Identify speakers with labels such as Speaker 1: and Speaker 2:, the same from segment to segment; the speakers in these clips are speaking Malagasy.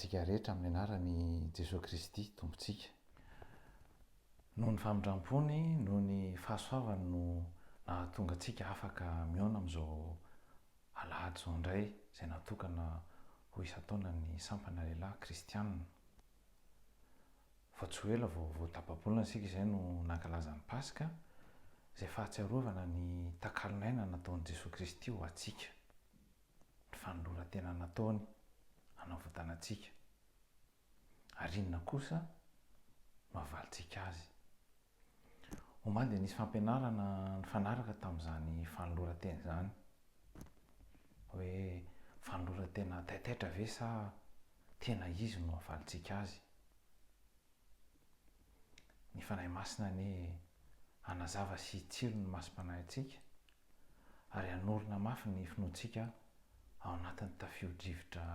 Speaker 1: antsika rehetra amin'ny anaran'i Jesoa Kristy Tompontsika. Noho ny famindram-pony, noho ny fahasoavany no nahatonga antsika afaka mihaona amin'izao alahady izao indray izay natokana ho isan-taona ny sampana lehilahy kristianina. Vao tsy ho ela vao vao tapa-bolana isika izay no nankalaza ny Paska, izay fahatsiarovana ny takalon'aina nataon'i Jesoa Kristy ho antsika, ny fanoloran-tena nataony hanavotana antsika. Ary inona kosa no havalintsika azy? Omaly dia nisy fampianarana nifanaraka tamin'izany fanoloran-tena izany. Hoe fanoloran-tena taitaitra ve sa tena izy no havalintsika azy? Ny Fanahy Masina anie hanazava sy hitsilo ny masom-panahintsika ary hanorina mafy ny finoantsika ao anatin'ny tafio-drivotra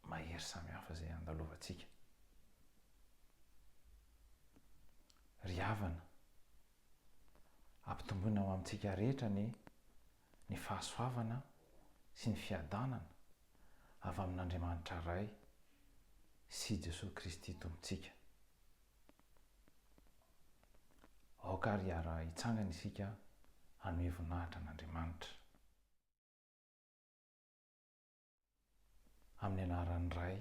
Speaker 1: mahery samihafa izay andalovantsika. Ry havana, ampitomboina ho amintsika rehetra anie ny fahasoavana sy ny fiadanana avy amin'Andriamanitra Ray sy Jesoa Kristy Tompontsika. Aoka ary hiara-hitsangana isika hanome voninahitra an'Andriamanitra. Amin'ny anaran'ny Ray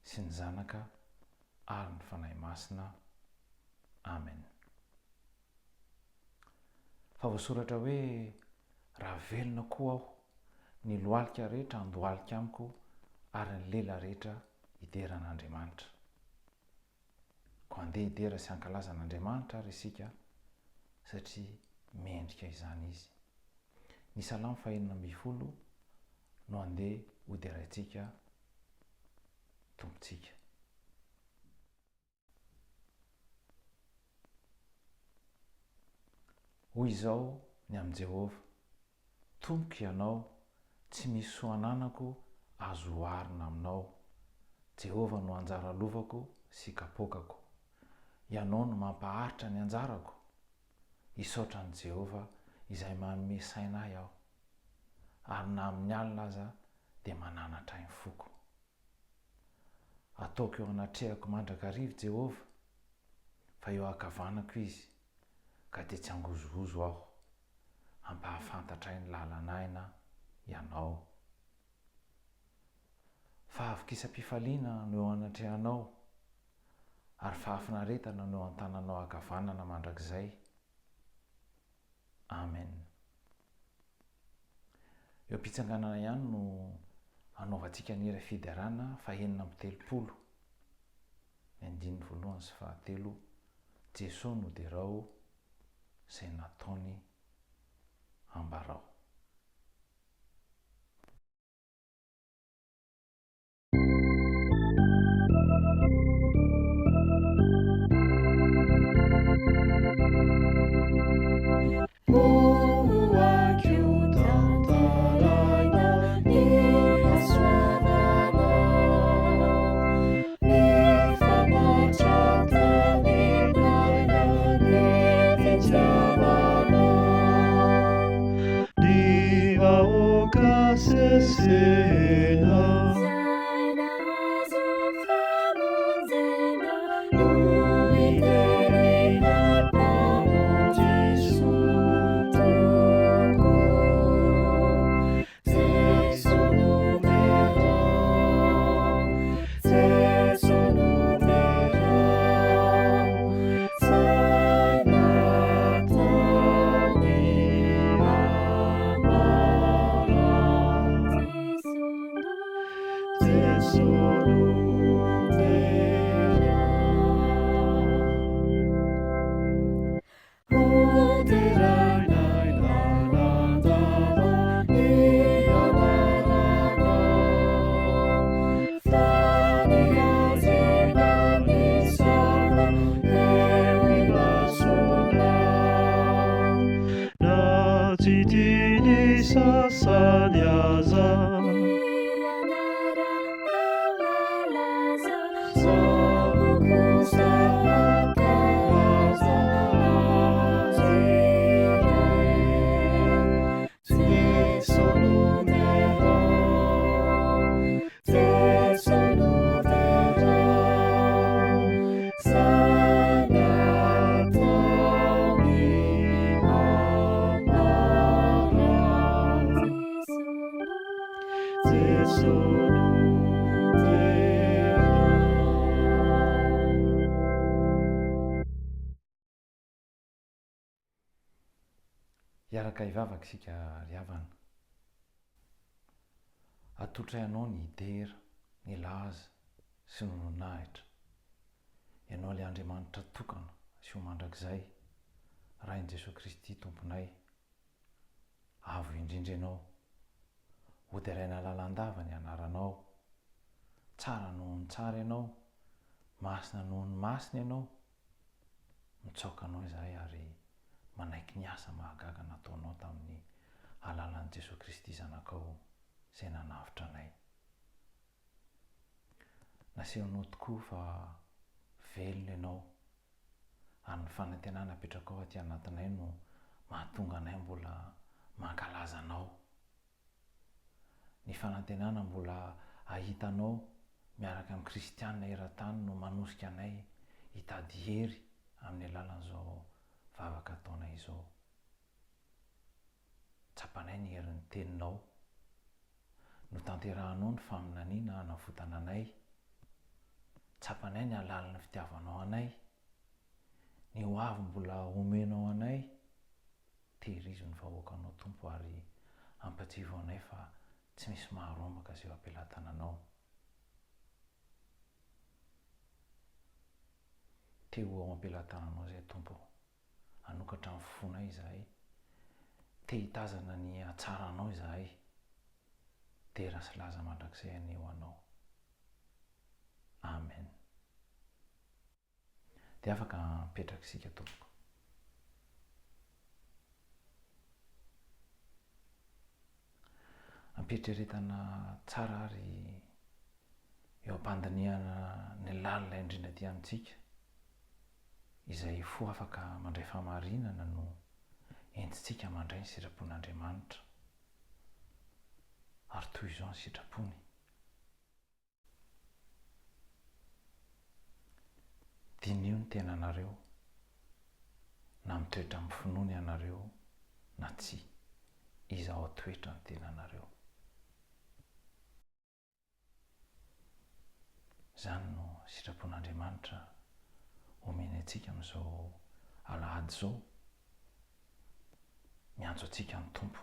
Speaker 1: sy ny Zanaka ary ny Fanahy Masina. Amen. Fa voasoratra hoe, Raha velona koa aho, ny lohalika rehetra handohalika amiko ary ny lela rehetra hidera an'Andriamanitra. Koa andeha hidera sy hankalaza an'Andriamanitra ary isika satria mendrika izany Izy. Ny Salamo fahenina ambifolo no andeha hoderaintsika Tompontsika. Hoy izao ny amin'i Jehovah, Tompoko Ianao, tsy misy soa ananako azo oharina aminao. Jehovah no anjara lovako sy kapoakako. Ianao no mampaharitra ny anjarako. Hisaotra an'i Jehovah izay manome saina ahy aho, ary na amin'ny alina aza dia mananatra ahy ny foko. Ataoko eo anatrehako mandrakariva Jehovah, fa eo ankavanako Izy, ka dia tsy hangozohozo aho. Hampahafantatra ahy ny lalan'aina Ianao. Fahavokisam-pifaliana no eo anatrehanao, ary fahafinaretana no eo an-tananao ankavanana mandrakizay. Amen. Eo am-pitsanganana ihany no hanaovantsika ny hira fiderana fahenina amby 30, ny andininy voalohany sy fahatelo, Jeso no derao, izay nataony ambarao. Hiaraka hivavaka isika ry havana. Atolotray Anao ny dera, ny laza sy ny voninahitra. Ianao ilay Andriamanitra tokana sy ho mandrakizay, Rain'i Jesoa Kristy Tomponay. Avo indrindra Ianao. Hoderaina lalandava ny anaranao. Tsara noho ny tsara Ianao, masina noho ny masina Ianao. Mitsaoka Anao izahay ary manaiky ny asa mahagaga nataonao tamin'ny alalan'i Jesoa Kristy Zanakao izay nanavotra anay. Nasehonao tokoa fa velona Ianao ary ny fanantenana apetrakao aty anatinay no mahatonga anay mbola mankalaza Anao. Ny fanantenana mbola hahita Anao miaraka amin'ny kristiana eran-tany no manosika anay hitady hery amin'ny alalan'izao vavaka ataonay izao. Tsapanay ny herin'ny Teninao. Notanterahanao ny faminaniana hanavotana anay. Tsapanay ny halalin'ny fitiavanao anay. Ny ho avy mbola omenao anay. Tehirizo ny vahoakanao Tompo ary ampatsivo anay fa tsy misy maharombaka izay eo am-pelatananao. Te ho ao am-pelatananao izay Tompo ô. Hanokatra ny fonay izahay. Te hitazana ny hatsaranao izahay. Dera sy laza mandrakizay anie ho Anao. Amen. Dia afaka mipetraka isika tompoko. Ampietreretana tsara ary eo am-pandinihana ny lalina indrindra aty amintsika, izay fo afaka mandray fahamarinana no entintsika mandray ny sitrapon'Andriamanitra. Ary toy izao ny sitrapony. Diniho ny tenanareo, na mitoetra amin'ny finoana ianareo na tsia. Izahao toetra ny tenanareo. Izany no sitrapon'Andriamanitra omeny antsika amin'izao alahady izao. Miantso antsika ny Tompo.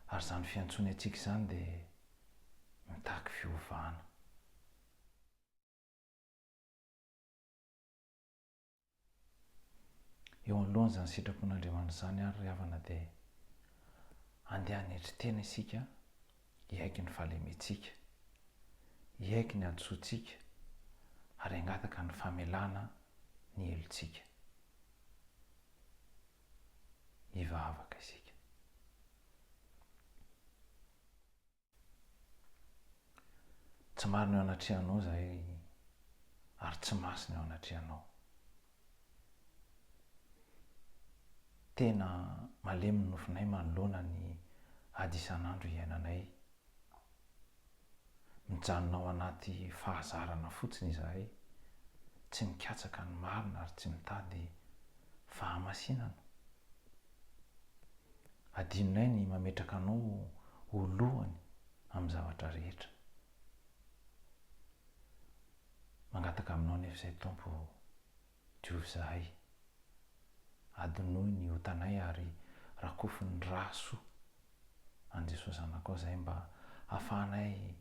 Speaker 1: Ary izany fiantsoany antsika izany dia mitaky fiovana. Eo anoloan'izany sitrapon'Andriamanitra izany àry ry havana dia andeha hanetry tena isika hiaiky ny fahalementsika, hiaiky ny hadisoantsika ary hangataka ny famelana ny helotsika. Hivavaka isika. Tsy marina eo anatrehanao izahay ary tsy masina eo anatrehanao. Tena malemy ny nofinay manoloana ny ady isan'andro iainanay. Mijanona ao anaty fahazarana fotsiny izahay, tsy mikatsaka ny marina ary tsy mitady fahamasinana. Adinonay ny mametraka anao ho lohany amin'ny zavatra rehetra. Mangataka aminao anefa izay Tompo ô, diovy izahay. Adinoy ny otanay ary rakofy ny rà soa an'i Jesoa Zanakao izay mba hahafahanay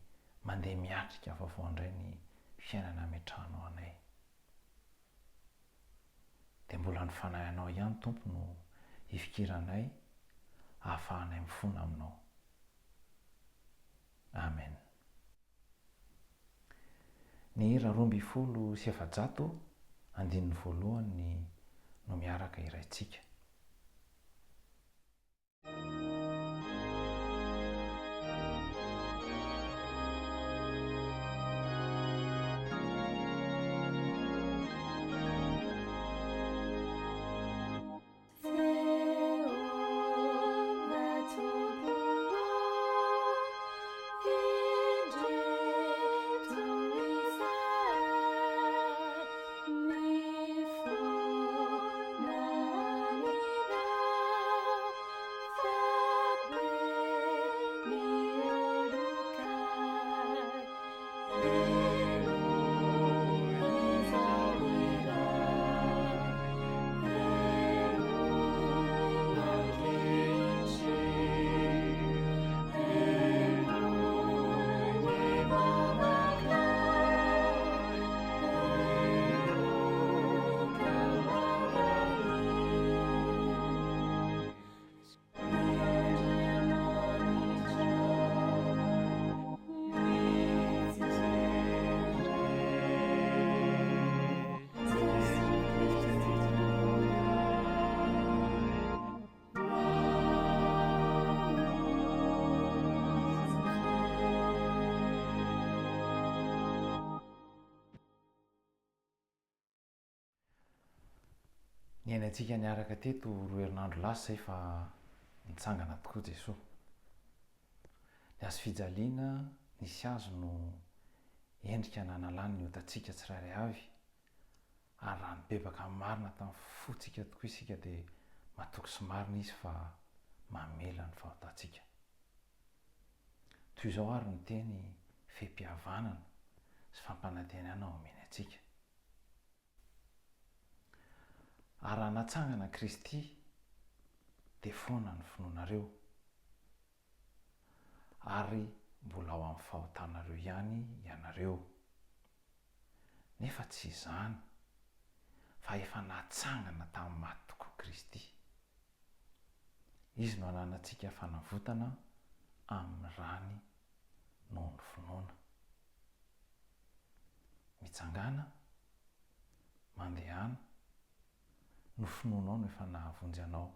Speaker 1: mandeha miatrika vaovao indray ny fiainana ametrahanao anay. Dia mbola ny Fanahy Anao ihany Tompo no hifikiranay ahafahanay mifona Aminao. Amen. Ny hira 412 andininy voalohany no miaraka hiraintsika. Niainantsika niaraka teto roa herinandro lasa izay fa nitsangana tokoa Jesoa. Ny hazo fijaliana nisy azy no endrika nanalany ny otantsika tsirairay avy ary raha nibebaka marina tamin'ny fontsika tokoa isika dia matoky sy marina Izy fa mamela ny fahotantsika. Toy izao ary ny teny fehim-pihavanana sy fampanantenana omeny antsika. Ary raha natsangana Kristy dia foana ny finoanareo, ary mbola ao amin'ny fahotanareo ihany ianareo. Nefa tsy izany, fa efa natsangana tamin'ny maty tokoa Kristy. Izy no ananantsika fanavotana amin'ny rany noho ny finoana. Mitsangàna, mandehana, no finoanao no efa nahavonjy anao.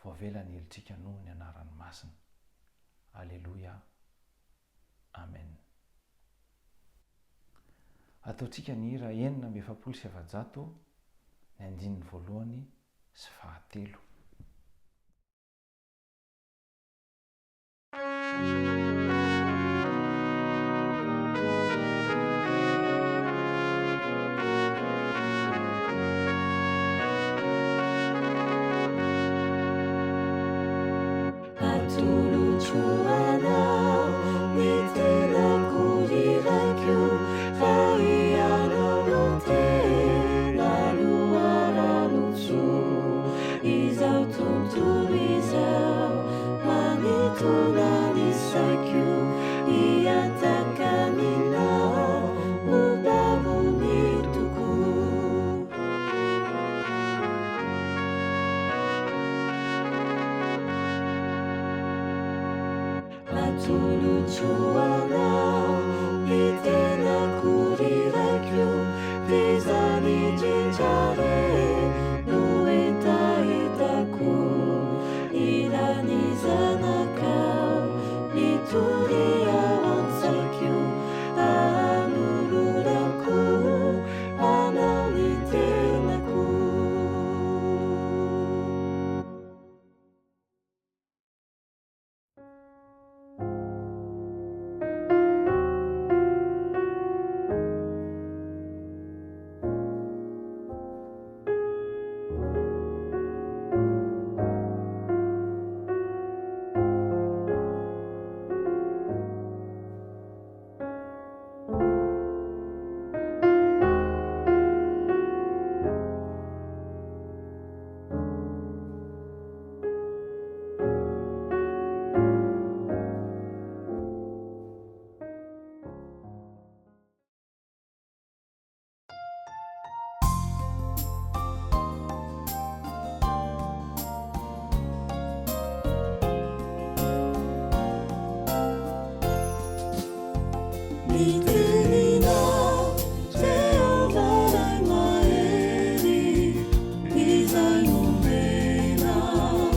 Speaker 1: Voavela ny helotsika noho ny anarany masina. Aleloia. Amen. Ataontsika ny hira 446, ny andininy voalohany sy fahatelo.
Speaker 2: Atolotro anao ny tenako ry Raiko fa ianao no tena loharanon-tsoa izao tontolo izao manintona ny saiko hihataka aminao ho babony tokoa. Atolotro anao ny tenako ry Raiko, f'izany indrindra re no hetahetako. Hila ny zanakao mitory ao an-tsaiko, hanolorako anao ny tenako. Ny teninao, Jehovah Ray mahery, izay nomenao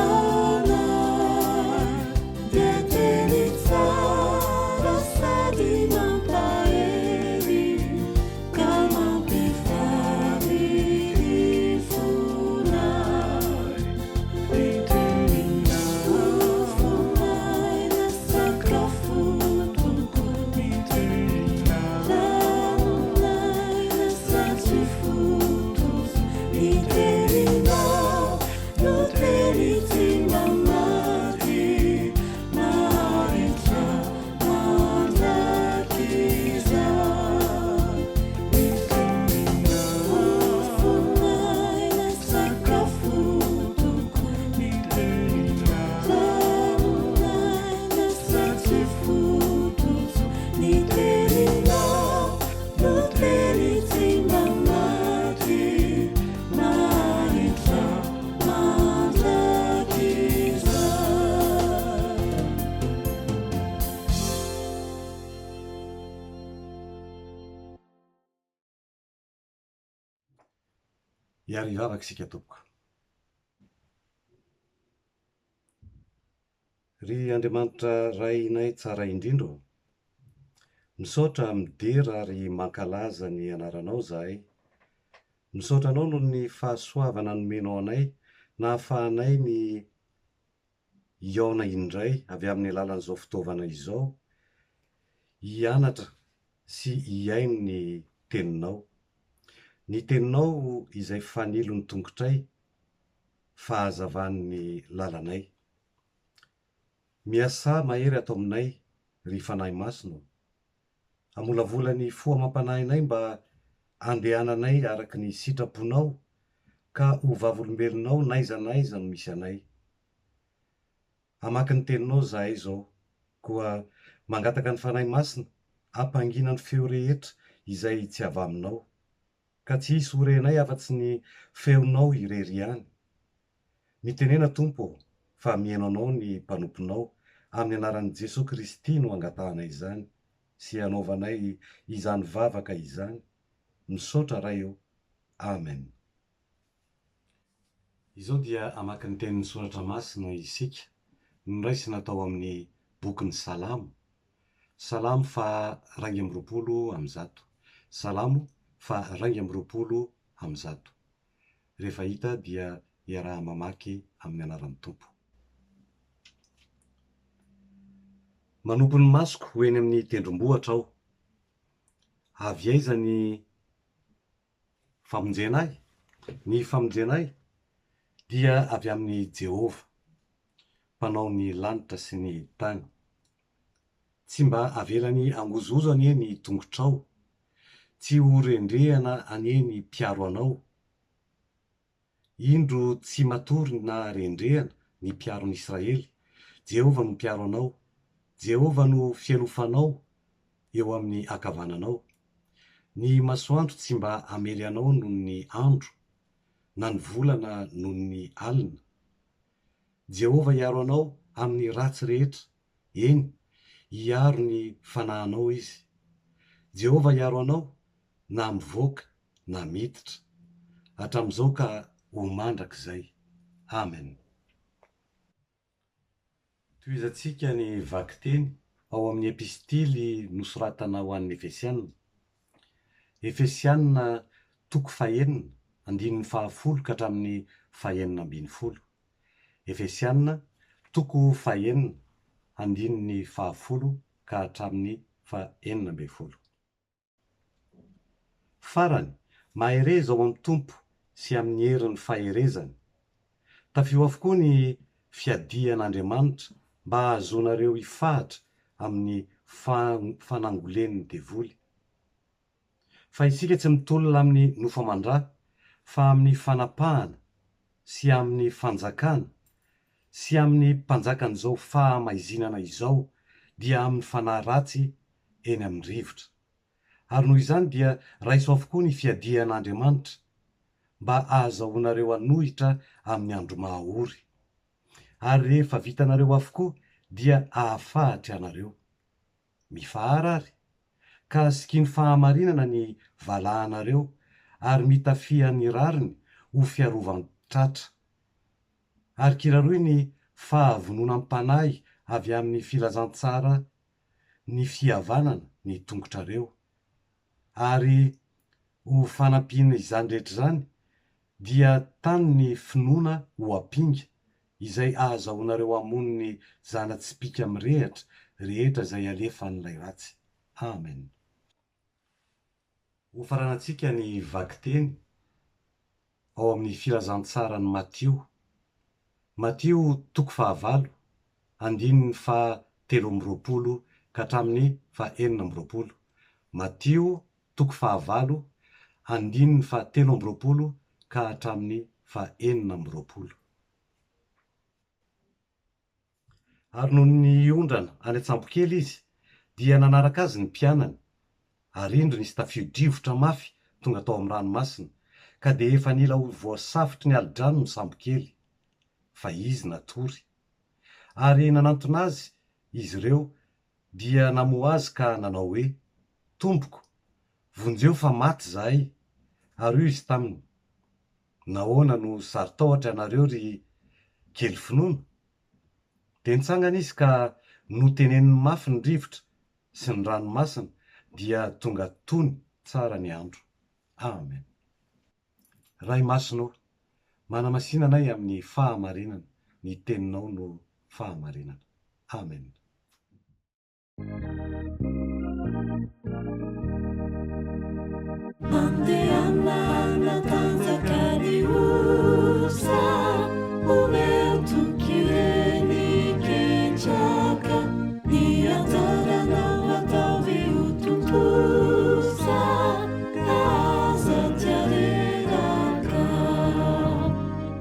Speaker 2: anay, dia teny tsara sady mampahery, ka mampifaly ny fonay. Ny teninao, fonaina sakafo tokoa. Ny teninao, ranon'aina sady fototra. Ny teninao no teny tsy mba maty, maharitra mandrakizay. Ny teninao, fonaina sakafo tokoa. Ny teninao, ranon'aina sady fototra. Ny teninao no teny tsy mba maty, maharitra mandrakizay.
Speaker 3: Hiary hivavaka isika tompoko. Ry Andriamanitra Rainay tsara indrindra ô, misaotra midera ary mankalaza ny anaranao izahay. Misaotra Anao noho ny fahasoavana nomenao anay nahafahanay ny hihaona indray avy amin'ny alalan'izao fitaovana izao, hianatra sy hihaino ny Teninao. Ny Teninao izay fanilon'ny tongotray, fahazavan'ny lalanay. Miasà mahery ato aminay, ry Fanahy Masina ô. Hamolavola ny fo amam-panahinay mba handehananay araka ny sitraponao ka ho vavolombelonao n'aiza n'aiza no misy anay. Hamaky ny Teninao izahay izao, koa mangataka ny Fanahy Masina hampangina ny feo rehetra izay tsy avy Aminao, ka tsy hisy ho renay afa-tsy ny feonao irery ihany. Mitenena Tompo ô, fa mihaino Anao ny mpanomponao, amin'ny anaran'i Jesoa Kristy no angatahana izany sy anaovanay izany vavaka izany, misaotra Ray ô, Amen. Izao dia hamaky ny tenin'ny Soratra Masina isika, noraisina tao amin'ny bokin'ny Salamo, Salamo faha 121. Salamo faha 121. Rehefa hita dia iaraha-mamaky amin'ny anaran'ny Tompo. Manopy ny masoko ho eny amin'ny tendrombohitra aho. Avy aiza ny famonjena ahy? Ny famonjena ahy dia avy amin'i Jehovah, Mpanao ny lanitra sy ny tany. Tsy mba avelany hangozohozo anie ny tongotrao, tsy ho rendrehana anie ny mpiaro anao. Indro tsy matory na rendrehana ny mpiaro ny Israely, Jehovah no mpiaro anao, Jehovah no fialofanao eo amin'ny ankavananao. Ny masoandro tsy mba hamely anao noho ny andro, na ny volana noho ny alina. Jehovah hiaro anao amin'ny ratsy rehetra, Eny, hiaro ny fanahinao Izy. Jehovah hiaro anao na mivoaka na miditra, hatramin'izao ka ho mandrakizay. Amen. Tohizantsika ny vakiteny ao amin'ny epistily nosoratana ho an'ny Efesiana. Efesiana toko fahenina, andininy fahafolo ka hatramin'ny fahenina ambin'ny folo. Efesiana, toko fahenina, andininy fahafolo ka hatramin'ny fahenina ambin'ny folo. Farany, mahereza ao amin'ny Tompo sy amin'ny herin'ny faherezany. Tafio avokoa ny fiadian'Andriamanitra mba hahazoanareo hifahatra amin'ny fanangolen'ny devoly. Fa isika tsy mitolona amin'ny nofo aman-dra, fa amin'ny fanapahana sy amin'ny fanjakana sy amin'ny mpanjakan'izao fahamaizinana izao, dia amin'ny fanahy ratsy eny amin'ny rivotra. Ary noho izany dia raiso avokoa ny fiadian'Andriamanitra, mba hahazahoanareo hanohitra amin'ny andro mahaory. Ary rehefa vitanareo avokoa dia hahafahatra anareo. Mifahara ary, ka sikino fahamarinana ny valahanareo ary mitafia ny rariny ho fiarovan-tratra. Ary kiraroy ny fahavononam-panahy avy amin'ny filazantsara ny fihavanana ny tongotrareo. Ary ho fanampiana izany rehetra izany dia tano ny finoana ho ampinga, izay ahazahoanareo hamono ny zana-tsipìka mirehitra rehetra izay alefan'ilay ratsy. Amen. Hofaranantsika ny vakiteny ao amin'ny Filazantsaran'i Matio, Matio toko fahavalo, andininy faha 23 ka hatramin'ny faha 26, Matio toko fahavalo, andininy faha 23 ka hatramin'ny faha 26. Ary nony niondrana any an-tsambokely izy, dia nanaraka azy ny mpianany, ary indro nisy tafio-drivotra mafy tonga tao amin'ny ranomasina, ka dia efa nila ho voasafotry ny alidrano ny sambokely, fa izy natory. Ary nanantona azy izy ireo, dia namoha azy ka nanao hoe, Tompoko, vonjeo fa maty izahay. Ary hoy izy taminy, Nahoana no saro-tahotra ianareo ry kely finoana? Dia nitsangana izy ka noteneniny mafy ny rivotra sy ny ranomasina dia tonga tony tsara ny andro. Amen. Ray Masina ô, manamasina anay amin'ny fahamarinana, ny Teninao no fahamarinana. Amen.
Speaker 2: Mandehana hanatanjaka ny osa, omeo toky ireny ketraka, ny anjaranao ataovy ho tontosa, ka aza tia reraka.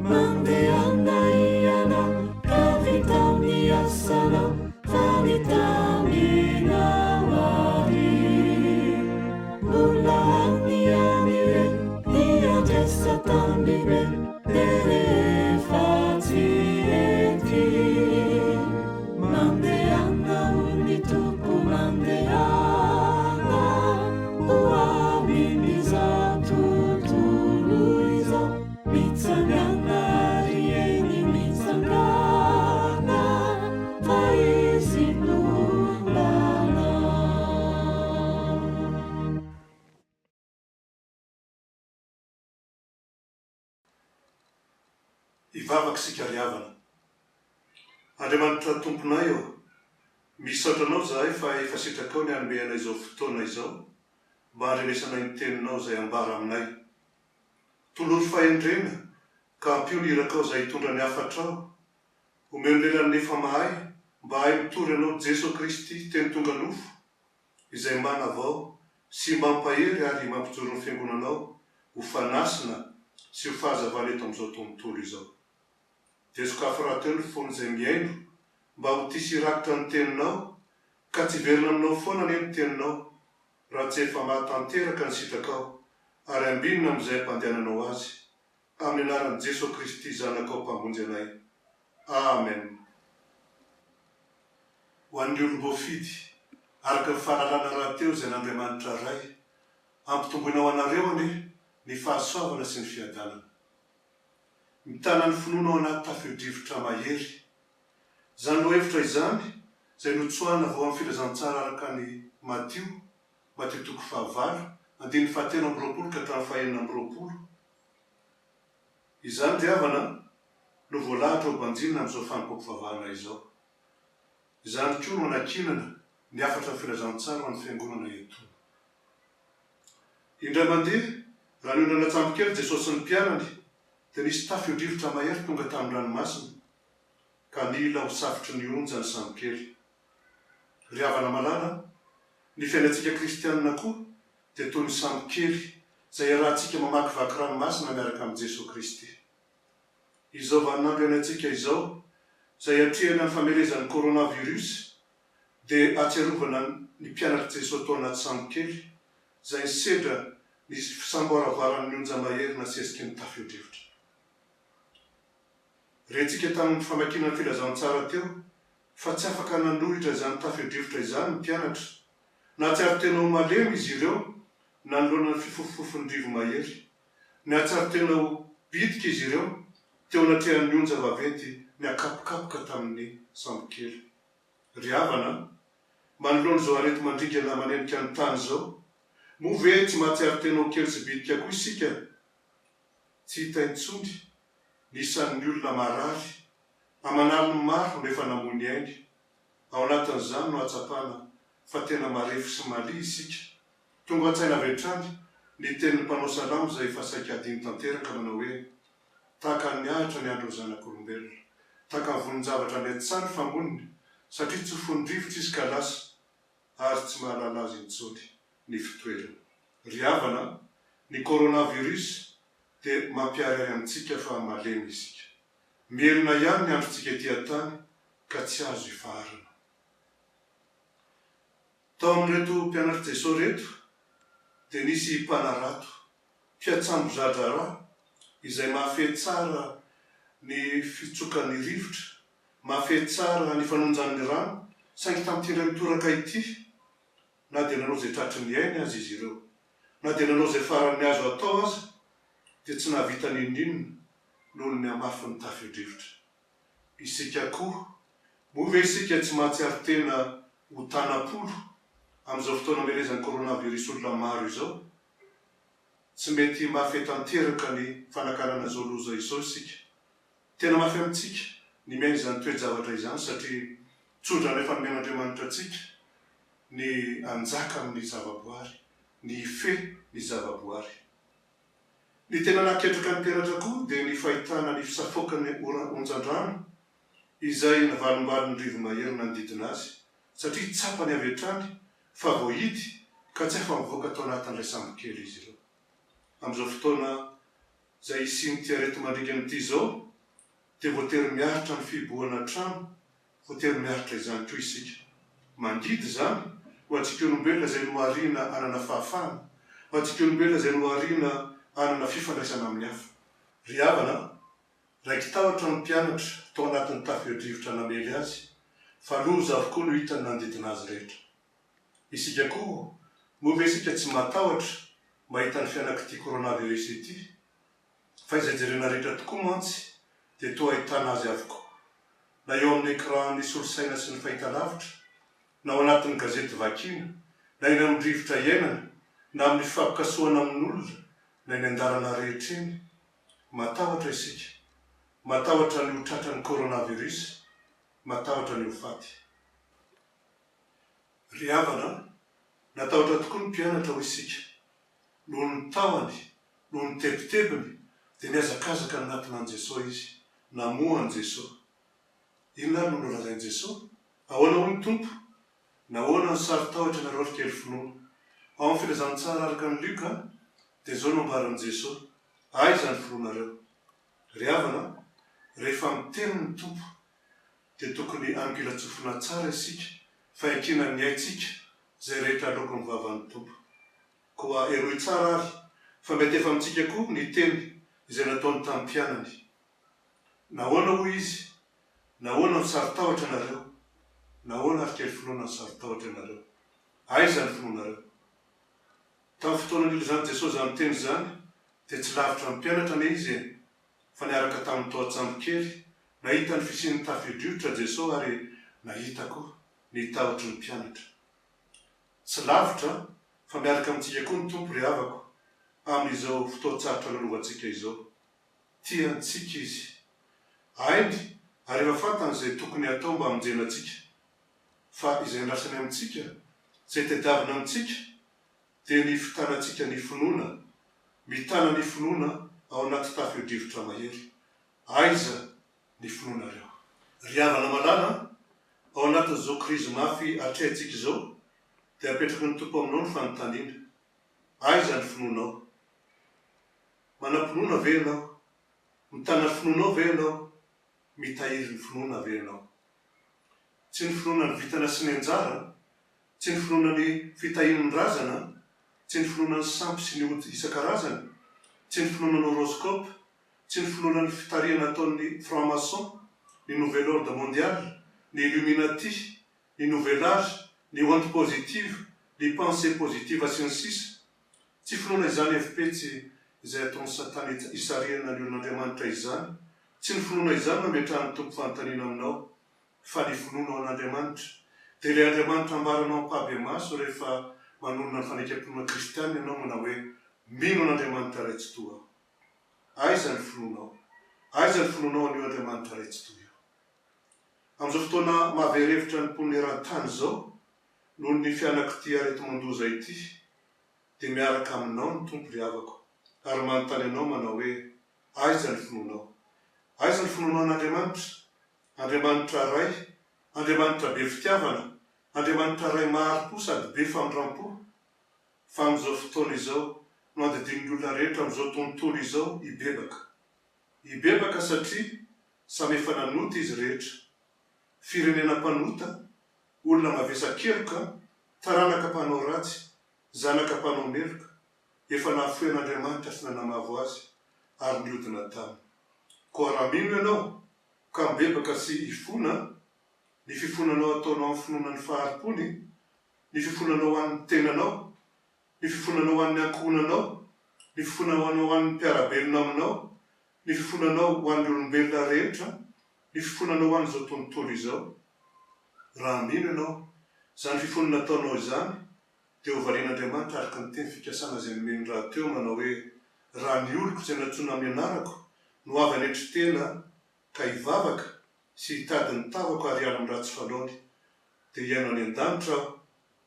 Speaker 2: Mandehana ianao ka vitao ny asanao, Fa nitamina ho avy. Mbola any ihany re ny andrasa tambibe dia rehefa tsy ety. Mandehana hoy ny Tompo mandehana ho amin'izao tontolo izao. Mitsangana ry eny mitsangana fa izy no lanao.
Speaker 4: Hivavaka isika ry havana. Andriamanitra Tomponay ô, misaotra Anao izahay fa efa sitrakao ny hanome anay izao fotoana izao mba handrenesanay ny Teninao izay ambara aminay. Tolory fahendrena ka ampio ny irakao izay hitondra ny hafatrao. Omeo ny lelan'ny efa mahay mba hahay mitory Anao Jeso Kristy Teny tonga nofo izay manavao sy mampahery ary mampijoro ny Fiangonanao ho fanasina sy ho fahazavana eto amin'izao tontolo izao. Dia sokafy rahateo ny fon'izay mihaino mba ho tia sy hirakitra ny Teninao ka tsy hiverina aminao foana anie ny Teninao raha tsy efa mahatanteraka ny sitrakao ary ambinina amin'izay ampandehananao azy, amin'ny anaran'i Jeso Kristy Zanakao Mpamonjy anay. Amen. Ho an'ny olom-boafidy, araka ny fahalalana rahateo izay an'Andriamanitra Ray, ampitomboina ho anareo anie ny fahasoavana sy ny fiadanana. Mitana ny finoana ao anaty tafio-drivotra mahery. Izany lohahevitra izany, izay notsoahina avy ao amin'ny Filazantsara araka an'i Matio, Matio toko fahavalo, andininy fahatelo amby 20 ka hatramin'ny fahenina amby 20. Izany ry havana no voalahatra ho banjinina amin'izao fanompoam-pivavahana izao. Izany koa no anankinana ny hafatra ny Filazantsara ho an'ny Fiangonana etoana. Indray mandeha, raha niondrana an-tsambokely Jesosy sy ny mpianany, dia nisy tafio-drivotra mahery tonga tamin'ny ranomasina, ka nila ho safotry ny onja ny sambokely. Ry havana malala a, ny fiainantsika kristianina koa dia toy ny sambokely izay iarahantsika mamakivaky ranomasina miaraka amin'i Jesoa Kristy. Izao vaninandro iainantsika izao, izay atrehina ny famelezan'ny coronavirus, dia ahatsiarovana ny mpianatr'i Jesoa tao anaty sambokely, izay nisedra ny fisamboaravoaran'ny onja mahery nasesiky ny tafio-drivotra. Rentsika tamin'ny famakiana ny filazantsara teo fa tsy afaka nanohitra izany tafio-drivotra izany ny mpianatra. Nahatsiaro tena ho malemy izy ireo nanoloana ny fifofofofon'ny rivo-mahery. Nahatsiaro tena ho bitika izy ireo teo anatrehan'ny onja vaventy niakapokapoka tamin'ny sambokely. Ry havana a! Manoloana izao areti-mandringana manenika ny tany izao, moa ve tsy mahatsiaro tena ho kely sy bitika koa isika? Tsy hita intsony ny isan'ny olona marary aman'aliny maro no efa namoy ny ainy. Ao anatin'izany no ahatsapana fa tena marefo sy malia isika. Tonga an-tsaina avy hatrany ny tenin'ny mpanao salamo izay efa saika hadino tanteraka manao hoe, Tahaka ny ahitra ny andron'ny zanak'olombelona. Tahaka ny vonin-javatra any an-tsaha ny famoniny, satria tsofin'ny rivotra izy ka lasa, ary tsy mahalala azy intsony ny fitoerany. Ry havana a, ny coronavirus dia mampiharihary amintsika fa malemy isika. Mihelina ihany ny androntsika ety an-tany ka tsy azo ifaharana. Tao amin'ireto mpianatr'i Jesoa ireto dia nisy mpanarato, mpiatsambo za-draharaha izay mahafehy tsara ny fitsokan'ny rivotra, mahafehy tsara ny fanonjan'ny rano, saingy tamin'ity indray mitoraka ity, na dia nanao izay tratry ny ainy aza izy ireo, na dia nanao izay faran'ny azo atao aza, dia tsy nahavita n'inon'inona noho ny hamafin'ny tafio-drivotra. Isika koa, moa ve isika tsy mahatsiaro tena ho tanam-polo amin'izao fotoana amelezan'ny coronavirus olona maro izao? Tsy mety mahafehy tanteraka ny fanakanana izao loza izao isika. Tena mafy amintsika ny miaina izany toe-javatra izany satria tsodrano efa nomen'Andriamanitra antsika ny hanjaka amin'ny zavaboary, ny hifehy ny zavaboary. Ny tena nahaketraka ny mpianatra koa dia ny fahitana ny fisafoakan'ny onjan-drano izay navalombalin'ny rivo-mahery nanodidina azy satria tsapany avy hatrany fa voahidy ka tsy afa-mivoaka tao anatin'ilay sambokely izy ireo. Amin'izao fotoana izay hisian'ity areti-mandringana ity izao dia voatery miaritra ny fihibohana an-trano, voatery miaritra izany koa isika. Mangidy izany ho antsika olombelona izay nohariana hanana fahafahana, ho antsika olombelona izay nohariana hanana fifandraisana amin'ny hafa. Ry havana a, raiki-tahotra ny mpianatra tao anatin'ny tafio-drivotra namely azy, fa loza avokoa no hitany nanodidina azy rehetra. Isika koa, moa ve isika tsy matahotra mahita ny fianak'ity coronavirus ity? Fa izay jerena rehetra tokoa mantsy dia toa ahitana azy avokoa, na eo amin'ny écran-n'ny solosaina sy ny fahitalavitra, na ao anatin'ny gazety vakiana, na eny amin'ny rivotra iainana, na amin'ny fifampikasohana amin'olona, na eny an-dalana rehetra eny. Matahotra isika. Matahotra ny ho tratran'ny coronavirus, matahotra ny ho faty. Ry havana a, natahotra tokoa ny mpianatra hoy isika. Noho ny tahony, noho ny tebitebiny, dia nihazakazaka nanatona an'i Jesoa izy, namoha an'i Jesoa. Inona ary no nolazain'i Jesoa? Ahoana hoy ny Tompo? Nahoana no saro-tahotra ianareo ry kely finoana? Ao amin'ny Filazantsara araka an'i Lioka dia izao no ambaran'i Jesoa, Aiza ny finoanareo? Ry havana a, rehefa miteny ny Tompo dia tokony hangilan-tsofina tsara isika fa iankinan'ny aintsika izay rehetra aloaky ny vavan'ny Tompo. Koa henoy tsara ary fa mety efa amintsika koa ny teny izay nataony tamin'ny mpianany. Nahoana hoy izy, nahoana no saro-tahotra ianareo? Nahoana ary kely finoana no saro-tahotra ianareo? Aiza ny finoanareo? Tamin'ny fotoana nilazan'i Jesosy izany teny izany dia tsy lavitra ny mpianatra anie izy e, fa niaraka taminy tao an-tsambo kely, nahita ny fisian'ny tafio-drivotra Jesosy ary nahita koa ny tahotry ny mpianatra. Tsy lavitra fa miaraka amintsika koa ny Tompo ry havako amin'izao fotoan-tsarotra lalovantsika izao. Tia antsika Izy. Hainy ary efa fantany izay tokony hatao mba hamonjena antsika. Fa izay andrasany amintsika, izay tadiaviny amintsika dia ny fitanantsika ny finoana, mitana ny finoana ao anaty tafio-drivotra mahery. Aiza ny finoanareo? Ry havana malala an, ao anatin'izao krizy mafy atrehantsika izao dia apetraky ny Tompo aminao ny fanontaniana, Aiza ny finoanao? Manam-pinoana ve ianao? Mitana ny finoanao ve ianao? Mitahiry ny finoana ve ianao? Tsy ny finoana ny vintana sy ny anjara, tsy ny finoana ny fitahian'ny razana, tsy ny finoana ny sampy sy ny ody isan-karazany, tsy ny finoana ny horoscope, tsy ny finoana ny fitarihana ataon'ny franc maçon, ny nouvel ordre mondial, ny illuminati, ny nouvel age, ny onde positive, ny pensée positive sy ny sisa Tsy finoana izany hevi-petsy izay ataon'i Satana hisarihana ny olon'Andriamanitra izany, tsy ny finoana izany no ametrahan'ny Tompo fanontaniana aminao, fa ny finoanao an'Andriamanitra, dia ilay Andriamanitra ambaranao ampahibemaso rehefa manorina ny fanekempinoana kristiana ianao manao hoe, Mino an'Andriamanitra Ray Tsitoha aho. Aiza ny finoanao? Aiza ny finoanao an'io Andriamanitra Ray Tsitoha io? Amin'izao fotoana mahavery hevitra ny mponina eran-tany izao, noho ny fianak'ity areti-mandoza ity, dia miaraka aminao ny Tompo ry havako, ary manontany anao manao hoe, Aiza ny finoanao? Aiza ny finoanao an'Andriamanitra? Andriamanitra Ray, Andriamanitra be fitiavana, Andriamanitra Ray mahari-po sady be famindram-po. Fa amin'izao fotoana izao no andidian'ny olona rehetra amin'izao tontolo izao hibebaka. Hibebaka satria samy efa nanota izy rehetra. Firenena mpanota, olona mavesa-keloka, taranaka mpanao ratsy, zanaka mpanao meloka, efa nahafoy an'Andriamanitra sy nanamavo Azy ary niodina taminy. Koa raha mino ianao ka mibebaka sy hifona, ny fifonanao ataonao amin'ny finoana ny fahari-pony, ny fifonanao ho an'ny tenanao, ny fifonanao ho an'ny ankohonanao, ny fifonanao ho an'ny mpiara-belona aminao, ny fifonanao ho an'ny olombelona rehetra, ny fifonanao ho an'izao tontolo izao. Raha mino ianao, izany fifonana ataonao izany. Dia hovalian'Andriamanitra araka ny teny fikasana izay nomeny rahateo manao hoe, Raha ny oloko izay nantsoina amin'ny anarako no avy hanetry tena ka hivavaka sy hitady ny tavako ary hiala amin'ny ratsy fanaony, dia hihaino any an-danitra Aho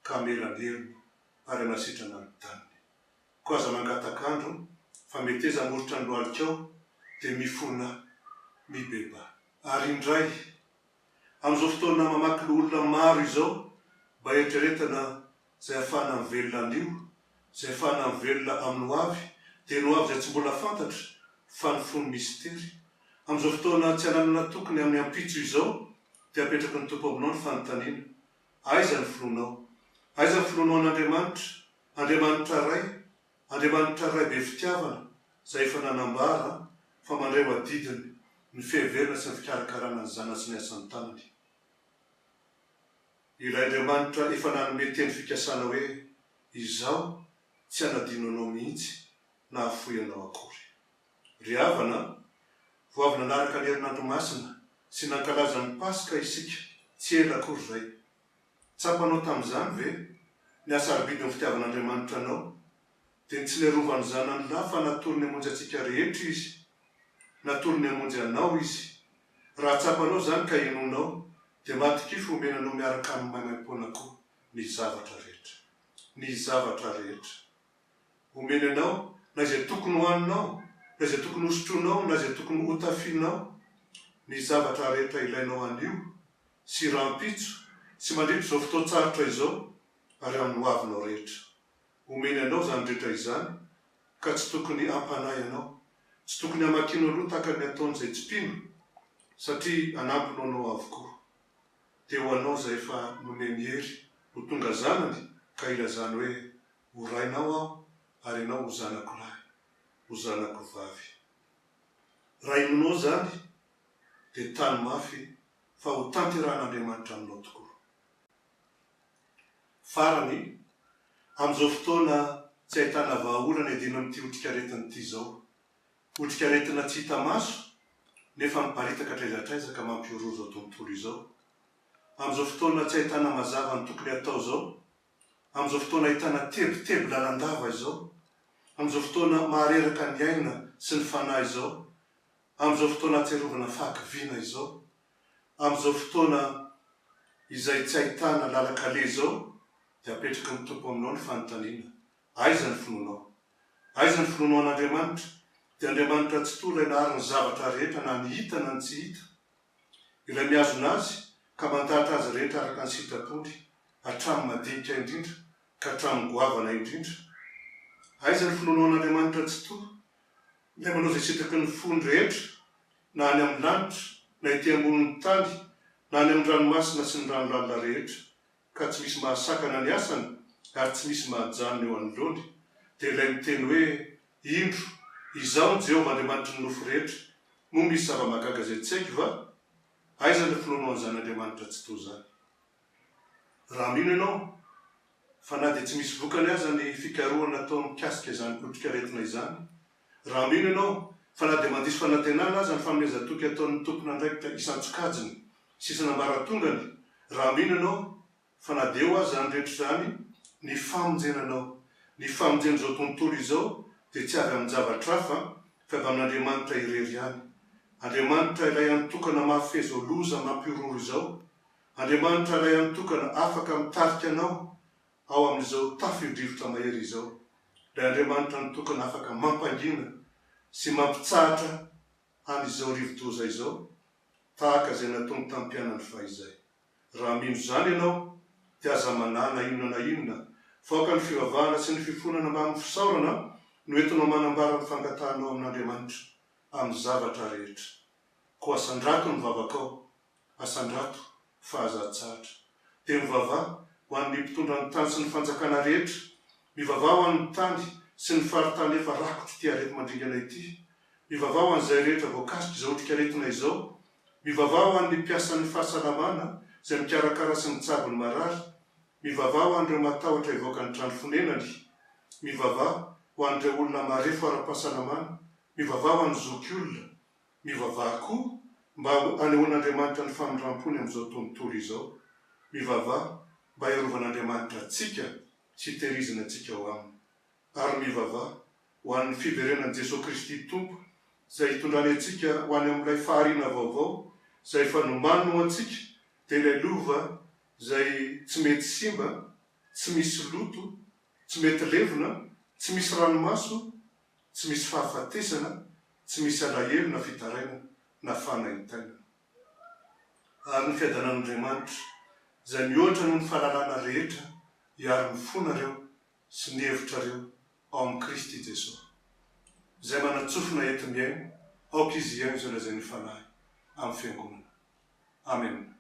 Speaker 4: ka hamela ny helony ary hanasitrana ny taniny. Koa aza mangataka andro, fa meteza hamoritra ny lohalikao, dia mifonà, mibebaha. Ary indray, Amin'izao fotoana mamaky loholona maro izao, mba eritreretana izay ahafahana mivelona anio, izay ahafahana mivelona amin'ny ho avy, dia ny ho avy izay tsy mbola fantatra fa ny fony mistery. Amin'izao fotoana tsy ananana toky ny amin'ny ampitso izao, dia apetraky ny Tompo aminao ny fanontaniana, Aiza ny finoanao? Aiza ny finoanao an'Andriamanitra, Andriamanitra Ray, Andriamanitra Ray be fitiavana izay efa nanambara fa mandray ho adidiny ny fiheverana sy ny fikarakarana ny zanany sy ny asan'ny tanany. Ilay Andriamanitra efa nanome teny fikasana hoe, Izaho tsy hanadino anao mihitsy na hahafoy anao akory. Ry havana a! Vao avy nanaraka ny herinandro masina sy nankalaza ny Paska isika tsy ela akory izay. Tsapanao tamin'izany ve ny hasarobidin'ny fitiavan'Andriamanitra anao? Dia ny tsy niarovan'ny Zanany lahy fa natolony hamonjy antsika rehetra Izy. Natolony hamonjy anao Izy. Raha tsapanao izany ka inoanao, dia matokia fa omena anao miaraka aminy maimaimpoana koa ny zavatra rehetra. Ny zavatra rehetra. Omeny anao na izay tokony hohaninao, na izay tokony hosotroinao, na izay tokony hotafianao, ny zavatra rehetra ilainao anio sy rahampitso sy mandritra izao fotoan-tsarotra izao ary amin'ny hoavinao rehetra. Omeny anao izany rehetra izany ka tsy tokony hampanahy anao, tsy tokony hamakianao loha tahaka ny ataon'izay tsy mpino satria hanampy noanao avokoa. Dia ho anao izay efa nomeny hery ho tonga zanany ka hilazany hoe, Ho rainao aho ary ianao ho zanako lahy, ho zanako vavy. Raha inoanao izany dia tano mafy fa ho tanterahan'Andriamanitra aminao tokoa. Farany, amin'izao fotoana tsy ahitana vahaolana iadiana amin'ity otrikaretina ity izao, otrikaretina tsy hita maso nefa miparitaka hatraiza hatraiza ka mampihorohoro izao tontolo izao, amin'izao fotoana tsy ahitana mazava ny tokony hatao izao, amin'izao fotoana ahitana tebiteby lalandava izao, amin'izao fotoana mahareraka ny aina sy ny fanahy izao, amin'izao fotoana ahatsiarovana fahakiviana izao, amin'izao fotoana izay tsy ahitana lalan-kaleha izao, dia apetraky ny Tompo aminao ny fanontaniana, Aiza ny finoanao? Aiza ny finoanao an'Andriamanitra? Dia Andriamanitra Tsitoha ilay nahary ny zavatra rehetra na ny hita na ny tsy hita. Ilay mihazona azy ka mandahatra azy rehetra araka ny sitrapony, hatramin'ny madinika indrindra ka hatramin'ny goavana indrindra. Aiza ny finoanao an'Andriamanitra Tsitoha? Ilay manao izay sitraky ny fony rehetra, na any amin'ny lanitra, na ety ambonin'ny tany, na any amin'ny ranomasina sy ny rano lalina rehetra, ka tsy misy mahasakana ny asany ary tsy misy mahajanona eo anoloany, dia ilay miteny hoe, Indro, Izaho no Jehovah Andriamanitry ny nofo rehetra, moa misy zava-mahagaga izay tsy haiko va? Aiza ny finoanao an'izany Andriamanitra Tsitoha izany? Raha mino ianao fa na dia tsy misy vokany aza ny fikarohana atao mikasika izany otrikaretina izany, raha mino ianao fa na dia mandiso fanantenana aza ny fanomezan-toky ataon'ny tompon'andraikitra isan-tsokajiny sy isan'ambaratongany, raha mino ianao fa na dia eo aza izany rehetra izany, ny famonjena anao, ny famonjena izao tontolo izao dia tsy avy amin-javatra hafa fa avy amin'Andriamanitra irery ihany. Andriamanitra ilay hany tokana mahafehy izao loza mampihorohoro izao, Andriamanitra ilay hany tokana afaka mitarika anao ao amin'izao tafio-drivotra mahery izao, ilay Andriamanitra hany tokana afaka mampangina sy mampitsahatra an'izao rivo-doza izao, tahaka izay nataony tamin'ny mpianany fahizay. Raha mino izany ianao, dia aza manahy na inona na inona, fa aoka ny fivavahana sy ny fifonana mbamin'ny fisaorana no entinao manambara ny fangatahanao amin'Andriamanitra amin'ny zavatra rehetra. Koa asandrato ny vavakao, Asandrato fa aza atsahatra. Dia mivavaha ho an'ny mpitondra ny tany sy ny fanjakana rehetra, mivavaha ho an'ny tany sy ny faritany efa rakotr'ity areti-mandringana ity, mivavaha ho an'izay rehetra voakasik'izao otrikaretina izao, mivavaha ho an'ny mpiasan'ny fahasalamana izay mikarakara sy mitsabo ny marary, mivavaha ho an'ireo matahotra hivoaka ny trano fonenany, mivavaha ho an'ireo olona marefo ara-pahasalamana, mivavaha ho an'ny zokiolona, Mivavaha koa mba hanehoan'Andriamanitra ny famindram-pony amin'izao tontolo izao. Mivavaha mba hiarovan'Andriamanitra antsika. sy tehirizina antsika ao Aminy. Ary mivavaha ho an'ny fiverenan'i Jesoa Kristy Tompo izay hitondrany antsika ho any amin'ilay fahariana vaovao izay efa nomaniny ho antsika, dia ilay lova izay tsy mety simba, tsy misy loto, tsy mety levona, tsy misy ranomaso, tsy misy fahafatesana, tsy misy alahelo na fitarainana na fanaintainana. Ary ny fiadanan'Andriamanitra, izay mihoatra noho ny fahalalana rehetra, hiaro ny fonareo sy ny hevitrareo ao amin'i Kristy Jesoa. Izay manan-tsofina enti-mihaino, aoka izy hihaino izay lazain'ny Fanahy amin'ny Fiangonana. Amena.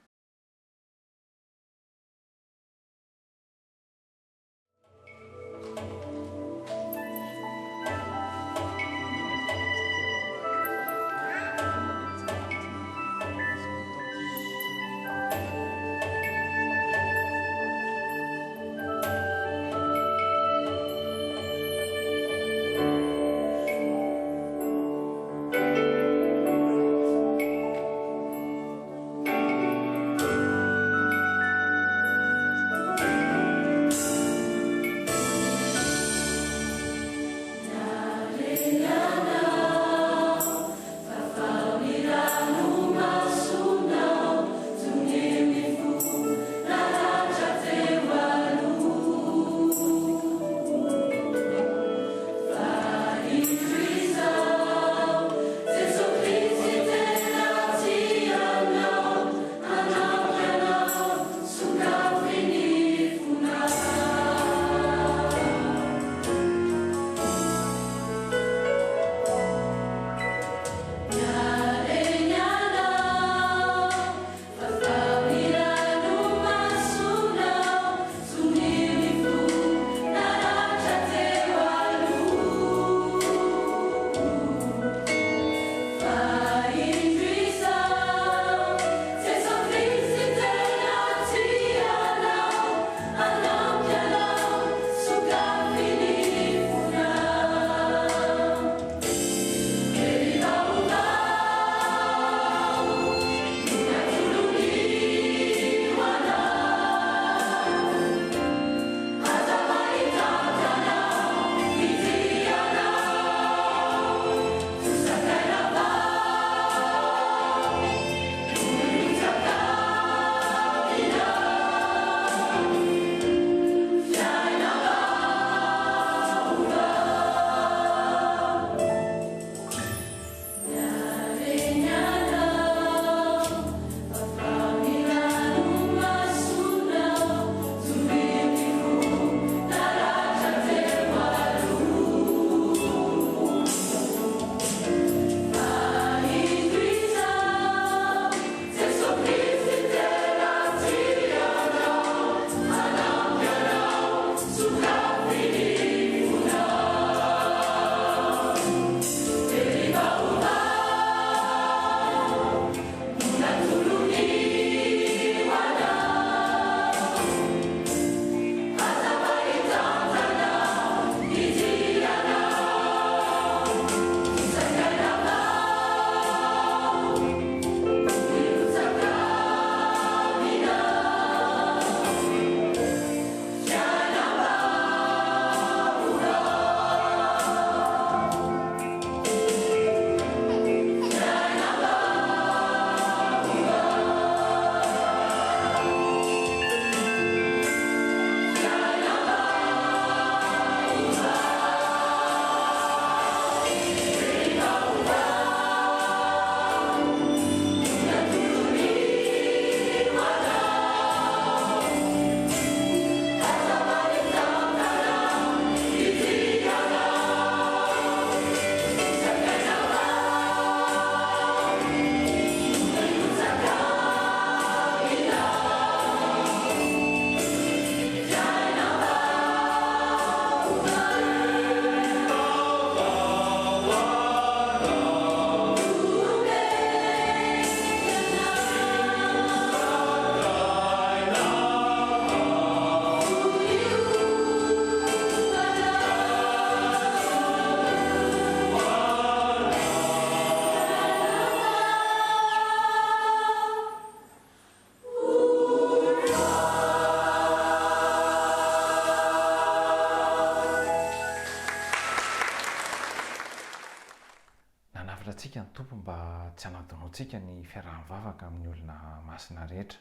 Speaker 1: Manafatra antsika ny Tompo mba tsy hanadinoantsika ny fiaraha-mivavaka amin'ny olona masina rehetra.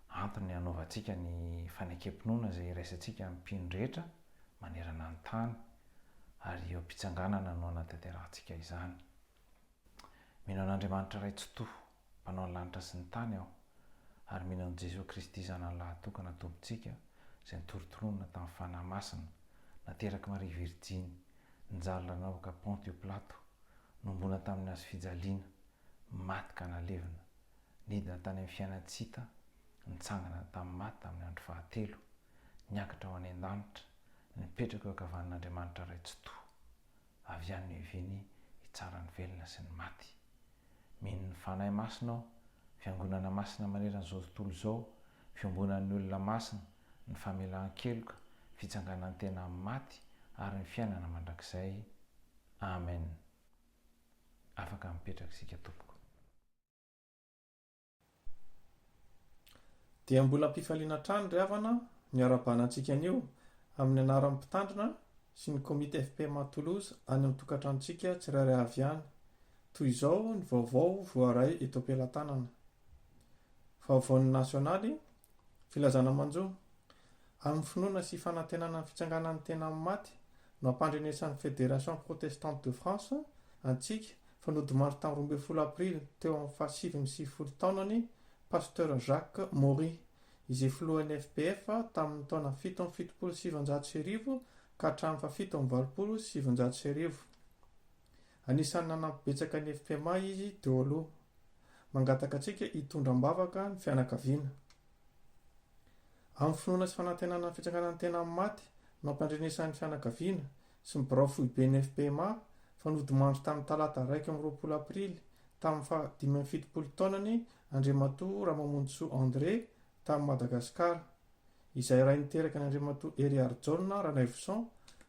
Speaker 1: Antony hanaovantsika ny fanekem-pinoana izay iraisantsika amin'ny mpino rehetra manerana ny tany, ary eo am-pitsanganana no hanatanterahantsika izany. Mino an'Andriamanitra Ray Tsitoha, Mpanao ny lanitra sy ny tany aho, ary mino an'i Jesoa Kristy Zanany Lahatokana Tompontsika, izay nitorontoronina tamin'ny Fanahy Masina, naterak'i Maria Virjiny, nijaly nanaoka Pontio Pilato, nohomboana tamin'ny hazo fijaliana, maty ka nalevina, nidina tany amin'ny fiainan-tsy hita, nitsangana tamin'ny maty tamin'ny andro fahatelo, niakatra ho any an-danitra, nipetraka eo ankavanan'Andriamanitra Ray Tsitoha, avy any no hiaviany hitsara ny velona sy ny maty. Mino ny Fanahy Masina aho, Fiangonana masina manerana izao tontolo izao, fiombonan'ny olona masina, ny famelan-keloka, fitsanganan-tena amin'ny maty ary ny fiainana mandrakizay. Amen. Afaka mipetraka isika tompoko.
Speaker 5: Dia mbola am-pifaliana hatrany ry havana ny iarahabana antsika anio amin'ny anaran'ny Mpitandrina sy ny Komity FPMA Toulouse any amin'ny tokantranontsika tsirairay avy any. Toy izao ny vaovao voaray eto am-pelatanana. Vaovaon'ny nasionaly, Filazana manjo. Amin'ny finoana sy fanantenana ny fitsanganan'ny tena amin'ny maty no ampandrenesan'ny Fédération Protestante de France antsika fa nodimandry tamin'ny 12 aprily teo amin'ny faha 99 taonany Pasteur Jacques Maury izay filohan'ny FPF tamin'ny taona 1977 ka hatramin'ny faha 1987. Anisan'ny nanampy betsaka ny FPMA izy teo aloha. Mangataka antsika hitondra am-bavaka ny fianakaviana. Amin'ny finoana sy fanantenana ny fitsanganan'ny tena amin'ny maty no ampandrenesan'ny fianakaviana sy ny birao foiben'ny FPMA fa nodimandry tamin'ny talata 21 aprily tamin'ny faha 75 taonany Andriamatoa Ramamonjisoa André tany Madagasikara, izay ray niteraka an'i Andriamatoa Heriarijaona Ranaivoson,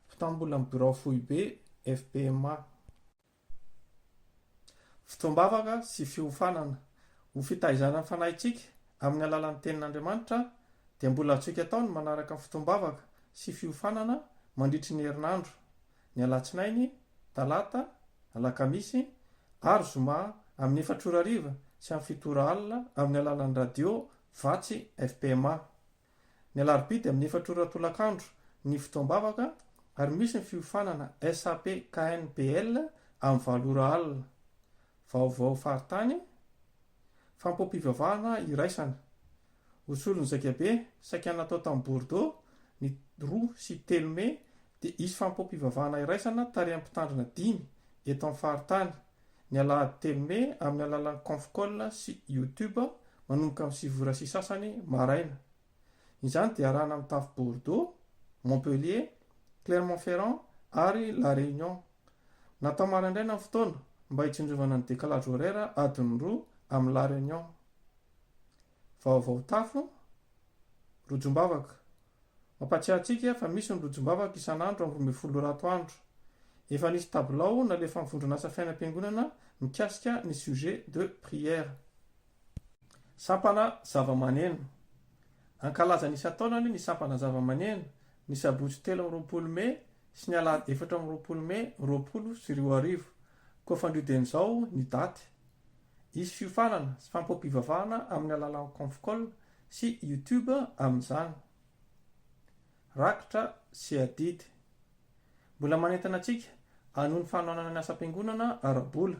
Speaker 5: mpitambolan'ny birao foibe FPMA. Fotoam-bavaka sy fiofanana. Ho fitaizana ny fanahintsika amin'ny alalan'ny Tenin'Andriamanitra dia mbola azontsika atao ny manaraka ny fotoam-bavaka sy fiofanana mandritry ny herinandro, ny alatsinainy, talata, alakamisy ary zoma amin'ny efatra ora hariva sy amin'ny fito ora alina amin'ny alalan'ny radio Vatsy fpma. Ny alarobia dia amin'ny efatra ora tolakandro ny fotoam-bavaka ary misy ny fiofanana SAP KNPL amin'ny valo ora alina. Vaovao faritany, Fampom-pivavahana iraisana. Ho solon'ny zaikabe saika natao tany Bordeaux ny roa sy telo mey dia hisy fampom-pivavahana iraisana tarihan'ny mpitandrina dimy eto amin'ny faritany ny alahady telo mey amin'ny alalan'ny conf-call sy youtube manomboka amin'ny sivy ora sy sasany maraina. Izany dia arahana amin'ny tafo Bordeaux, Montpellier, Clermont-Ferrand ary La Réunion. Natao maraindraina ny fotoana mba hitsinjovana ny décalage horaire adiny roa amin'i La Réunion. Vaovao tafo, Rojombavaka. Mampatsiahy antsika fa misy ny rojombavaka isan'andro amin'ny 12 ora atoandro. Efa nisy tabilao nalefan'ny vondron'asa fiainam-piangonana mikasika ny sujet de prière. Sampana zava-maneno. Hankalaza ny isan-taonany ny sampana zava-maneno, ny sabotsy 23 mey sy ny alahady 24 mey 2020. Koa fandrio dieny izao ny daty. Hisy fiofanana sy fampom-pivavahana amin'ny alalan'ny conf-call sy youtube amin'izany. Rakitra sy adidy. Mbola manentana antsika hanohy ny fanohanana ny asam-piangonana ara-bola,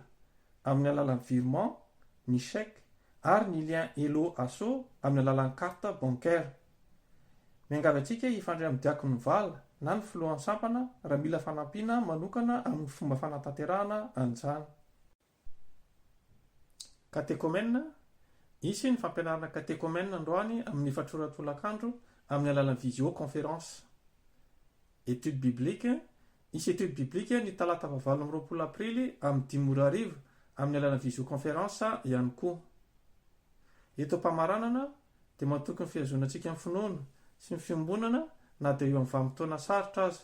Speaker 5: amin'ny alalan'ny virement, ny chèque ary ny lien Hello Asso amin'ny alalan'ny carte bancaire. Miangavy antsika hifandray amin'ny Diakon'ny Vala na ny Filohan'ny Sampana raha mila fanampiana manokana amin'ny fomba fanatanterahana an'izany. Katekomena, Hisy ny fampianarana katekomena androany amin'ny efatra ora tolakandro amin'ny alalan'ny visio conférence. Étude biblique, Hisy étude biblique ny talata faha 28 aprily amin'ny dimy ora hariva amin'ny alalan'ny visio conférence ihany koa. Eto am-pamaranana dia matoky ny fihazonantsika ny finoana sy ny fiombonana na dia eo amin'ny vanim-potoana sarotra aza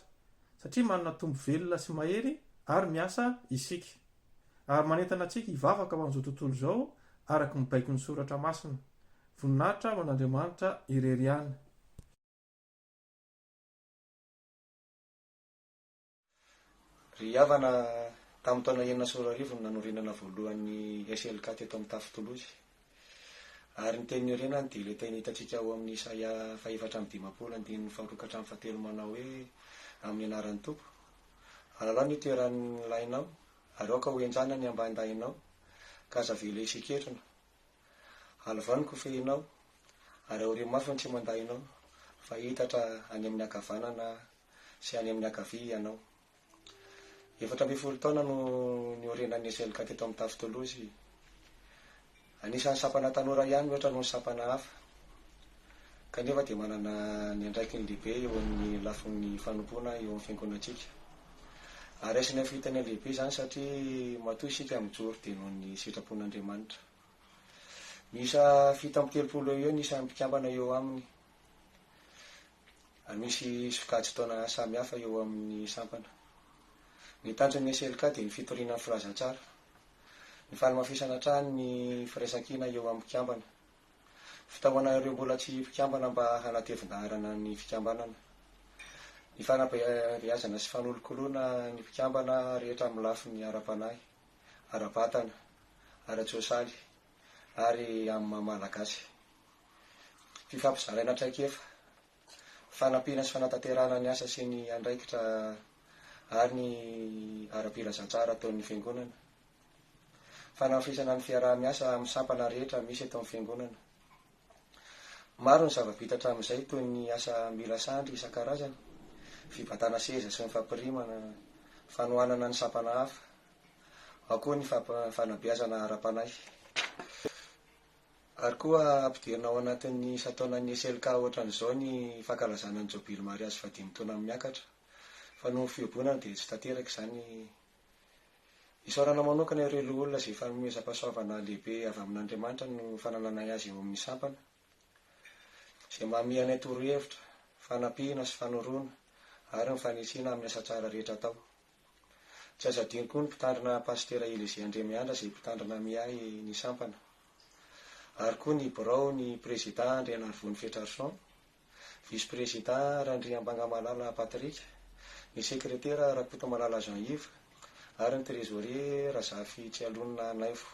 Speaker 5: satria manana Tompo velona sy mahery ary miasa isika. Ary manentana antsika hivavaka ho an'izao tontolo izao araka ny baikon'ny Soratra Masina. Voninahitra ho an'Andriamanitra irery ihany.
Speaker 6: Ry havana. Tamin'ny taona 2006 no nanorenana voalohany ny SLK teto amin'ny Tafo Toulouse. Ary ny teny niorenany dia ilay teny hitantsika ao amin'ny Isaia fahefatra amby dimampolo andininy faharoa ka hatramin'ny fahatelo manao hoe, Amin'ny anaran'ny Tompo, alalao ny toeran'ny lahinao, ary aoka ho henjana ny ambain-dahinao, ka aza avela hisy hiketrona. Halovao ny kofehinao, ary aorino mafy ny tsimandahinao, fa hitatra any amin'ny ankavanana sy any amin'ny ankavia ianao. 14 taona no niorenan'ny SLK teto amin'ny Tafo Toulouse. Anisan'ny sampana tanora ihany mihoatra noho ny sampana hafa, kanefa dia manana ny andraikiny lehibe eo amin'ny lafiny fanompoana eo amin'ny fiangonantsika. Ary raisinay ho fitahiana lehibe izany satria matoa isika mijoro dia noho ny sitrapon'Andriamanitra. Miisa 37 eo ho eo ny isan'ny mpikambana eo aminy. Ary misy sokajin-taona samihafa eo amin'ny sampana. Ny tanjon'ny SLK dia ny fitoriana ny filazantsara, ny fanamafisana hatrany ny firaisankina eo amin'ny mpikambana, fitaomana ireo mbola tsy mpikambana mba hanatevin-daharana ny fikambanana, ny fanabeazana sy fanolokoloana ny mpikambana rehetra amin'ny lafiny ara-panahy, ara-batana, ara-tsosialy ary amin'ny maha Malagasy. Fifampizaraina traikefa, fanampiana sy fanatanterahana ny asa sy ny andraikitra ary ny ara-pilazantsara ataon'ny Fiangonana. Fanamafisana ny fiaraha-miasa amin'ny sampana rehetra misy eto amin'ny Fiangonana. Maro ny zava-bita hatramin'izay toy ny asa mila sandry isan-karazany, fibatana seza sy ny fampirimana, fanohanana ny sampana hafa, ao koa ny fanabeazana ara-panahy. Ary koa ampidirina ao anatin'ny isan-taonan'ny SLK ohatran'izao ny fankalazana ny jobily mariazy fahadimy taona miakatra fa noho ny fihoboana dia tsy tanteraka izany. Isaorana manokana ireo loholona izay fanomezam-pahasoavana lehibe avy amin'Andriamanitra no fanananay azy eo amin'ny sampana, izay manome anay torohevitra, fanampiana sy fanoroana ary ny fanitsiana amin'ny asa tsara rehetra atao. Tsy azo adino koa ny mpitandrina Pasitera Elysée Andriamiandra izay mpitandrina miahy ny sampana. Ary koa ny birao ny Prezida Andrianarivony Fetrarison, Vice Prezida Randriambangamalala Patrick, ny Sekretera Rakotomalala Jean Yves ary ny Trésorier Razafy Tsialonina Naivo.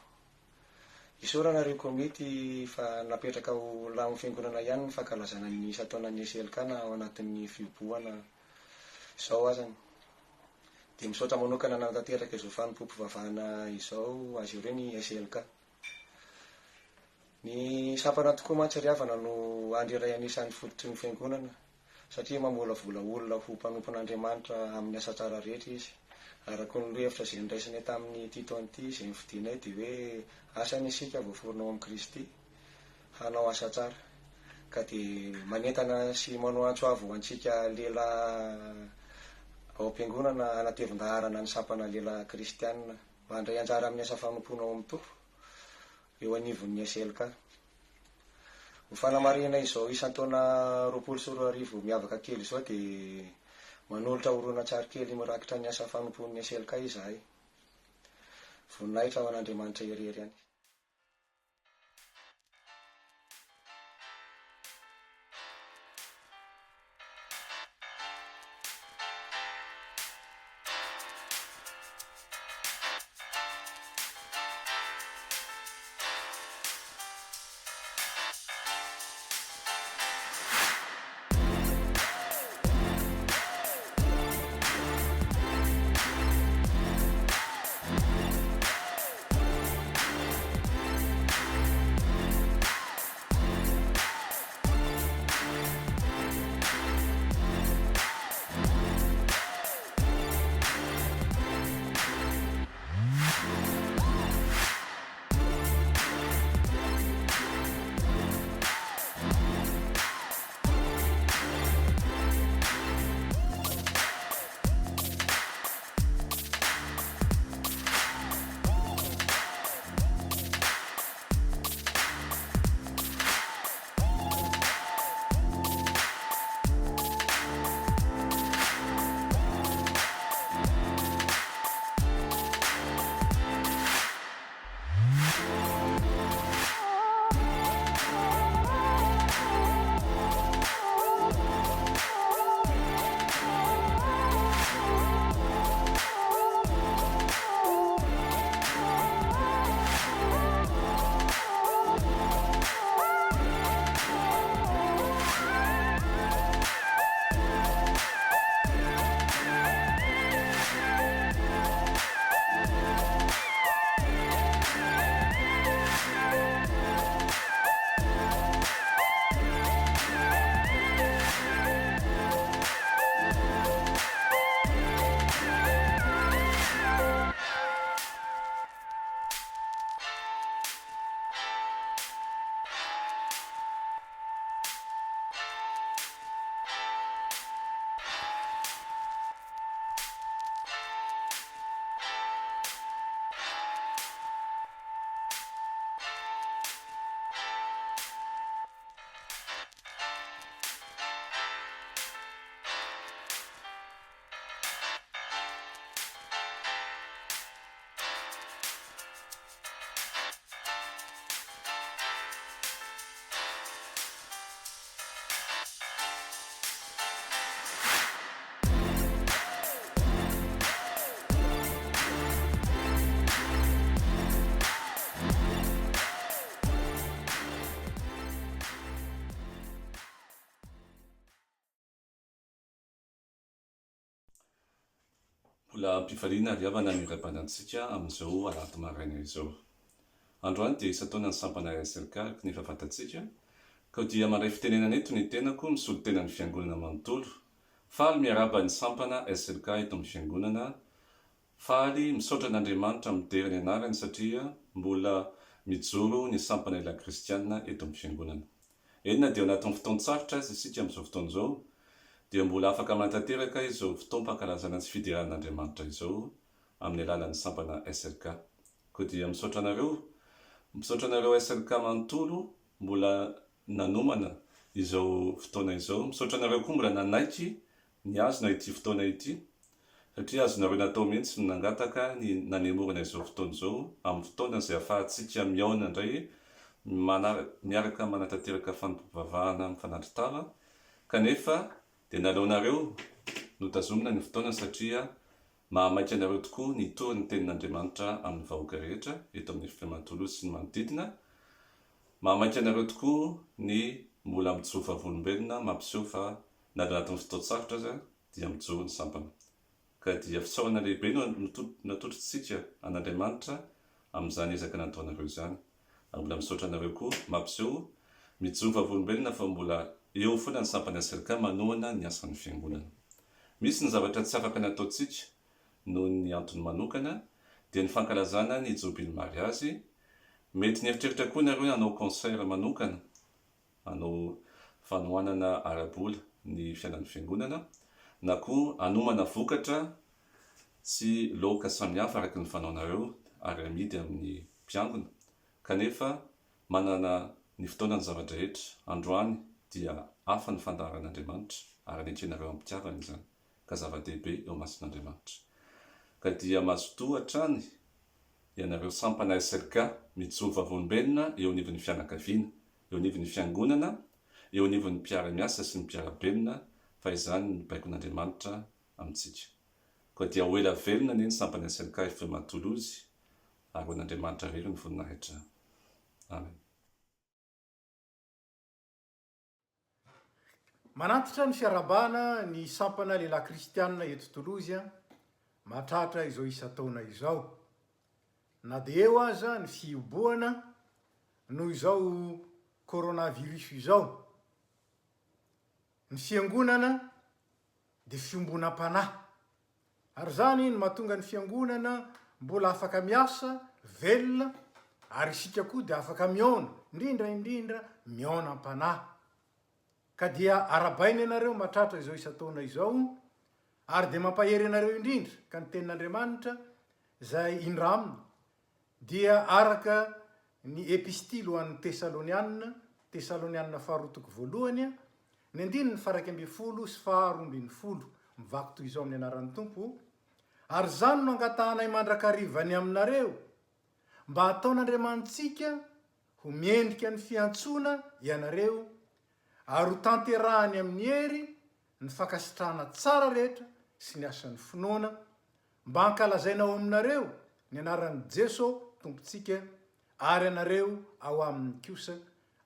Speaker 6: Isaorana ireo komity fa napetraka ho lamin'ny fiangonana ihany ny fankalazana ny isan-taonan'ny SLK na ao anatin'ny fihobohana izao azany. Dia misaotra manokana nanatanteraka izao fanompoam-pivavahana izao azy ireo ny SLK. Ny sampana tokoa mantsy ry havana no andry iray anisan'ny fototry ny fiangonana satria mamolavola olona ho mpanompon'Andriamanitra amin'ny asa tsara rehetra izy. Araka ny lohahevitra izay noraisinay tamin'ity taona ity izay nofidinay dia hoe asany isika voaforona ao amin'i Kristy. hanao asa tsara. Ka dia manentana sy manao antso avo ho antsika lehilahy ao am-piangonana hanatevin-daharana ny sampana lehilahy kristiana mba handray anjara amin'ny asa fanompoana ao amin'ny Tompo eo anivon'ny SLK. Ho fanamarihana izao isan-taona 2020 miavaka kely izao dia manolotra horonantsary kely mirakitra ny asa fanompoan'ny SLK izahay. Voninahitra ho an'Andriamanitra irery ihany.
Speaker 7: Mbola am-pifaliana ry havana ny iray antsika amin'izao alahady maraina izao. Androany dia isan-taona ny sampana SLK araka ny efa fantatsika, koa dia mandray fitenenana eto ny tenako misolo tena ny fiangonana manontolo. Faly miarahaba ny sampana SLK eto amin'ny fiangonana. Faly misaotra an'Andriamanitra midera ny anarany satria mbola mijoro ny sampana Ila Kristiana eto amin'ny fiangonana. Eny na dia ao anatin'ny fotoan-tsarotra aza isika amin'izao fotoana izao dia mbola afaka manatanteraka izao fotoam-pankalazana sy fiderana an'Andriamanitra izao amin'ny alalan'ny sampana SLK. Koa dia misaotra anareo, misaotra anareo SLK manontolo mbola nanomana izao fotoana izao, misaotra anareo koa mbola nanaiky nihazona ity fotoana ity satria azonareo natao mihitsy ny nangataka ny nanemorana izao fotoana izao amin'ny fotoana izay afahantsika mihaona indray miaraka manatanteraka fanompoam-pivavahana mifanandrin-tava kanefa dia naleonareo notazomina ny fotoana satria mahamaika anareo tokoa ny hitory ny tenin'Andriamanitra amin'ny vahoaka rehetra eto amin'ny FPMA Toulouse sy ny manodidina. Mahamaika anareo tokoa ny mbola mijoro vavolombelona mampiseho fa Na dia anatin'ny fotoan-tsarotra aza dia mijoro ny sampana. Ka dia fisaorana lehibe no natolotritsika an'Andriamanitra amin'izany ezaka nataonareo izany. Ary mbola misaotra anareo koa mampiseho mijoro vavolombelona fa mbola eo foana ny sampana SLK manohana ny asan'ny Fiangonana. Misy ny zavatra tsy afaka nataontsika noho ny antony manokana dia ny fankalazana ny jobily mariazy. Mety nieritreritra koa nareo hanao concert manokana hanao fanohanana ara-bola ny fiainan'ny Fiangonana, na koa hanomana vokatra sy laoka samihafa araka ny fanaonareo ary amidy amin'ny mpiangona, kanefa manana ny fotoana ny zava-drehetra, androany dia hafa ny fandaharan'Andriamanitra ary nekenareo am-pitiavana izany, ka zava-dehibe eo imason'Andriamanitra. Ka dia mazotoa hatrany ianareo sampana SLK mijoro vavolombelona eo anivon'ny fianakaviana, eo anivon'ny fiangonana, eo anivon'ny mpiara-miasa sy ny mpiara-belona fa izany no baikon'Andriamanitra amintsika. Koa dia ho ela velona anie ny sampana SLK FMA Toulouse ary ho an'Andriamanitra irery ny voninahitra. Amen.
Speaker 4: Manantitra ny fiarahabana ny sampana lehilahy kristianina eto Toulouse mahatratra izao isan-taona izao. Na dia eo aza ny fihibohana noho izao coronavirus izao. Ny fiangonana dia fiombonam-panahy. Ary izany no mahatonga ny fiangonana mbola afaka miasa, velona, ary isika koa dia afaka mihaona, indrindra indrindra mihaona am-panahy. Ka dia arabaina ianareo mahatratra izao isan-taona izao, ary dia mampahery anareo indrindra ka ny tenin'Andriamanitra izay indramina dia araka ny Epistily ho an'ny Tesalonianina, Tesalonianina faharoa toko voalohany, ny andininy faha 11 sy faha 12, mivaky toy izao amin'ny anaran'ny Tompo, Ary izany no angatahanay mandrakariva ny aminareo, mba hataon'Andriamanitsika ho miendrika ny fiantsoana ianareo, ary ho tanterahany amin'ny hery ny fankasitrahana tsara rehetra sy ny asan'ny finoana, Mba hankalazaina ao aminareo ny anaran'i Jeso Tompontsika, ary anareo ao aminy kosa,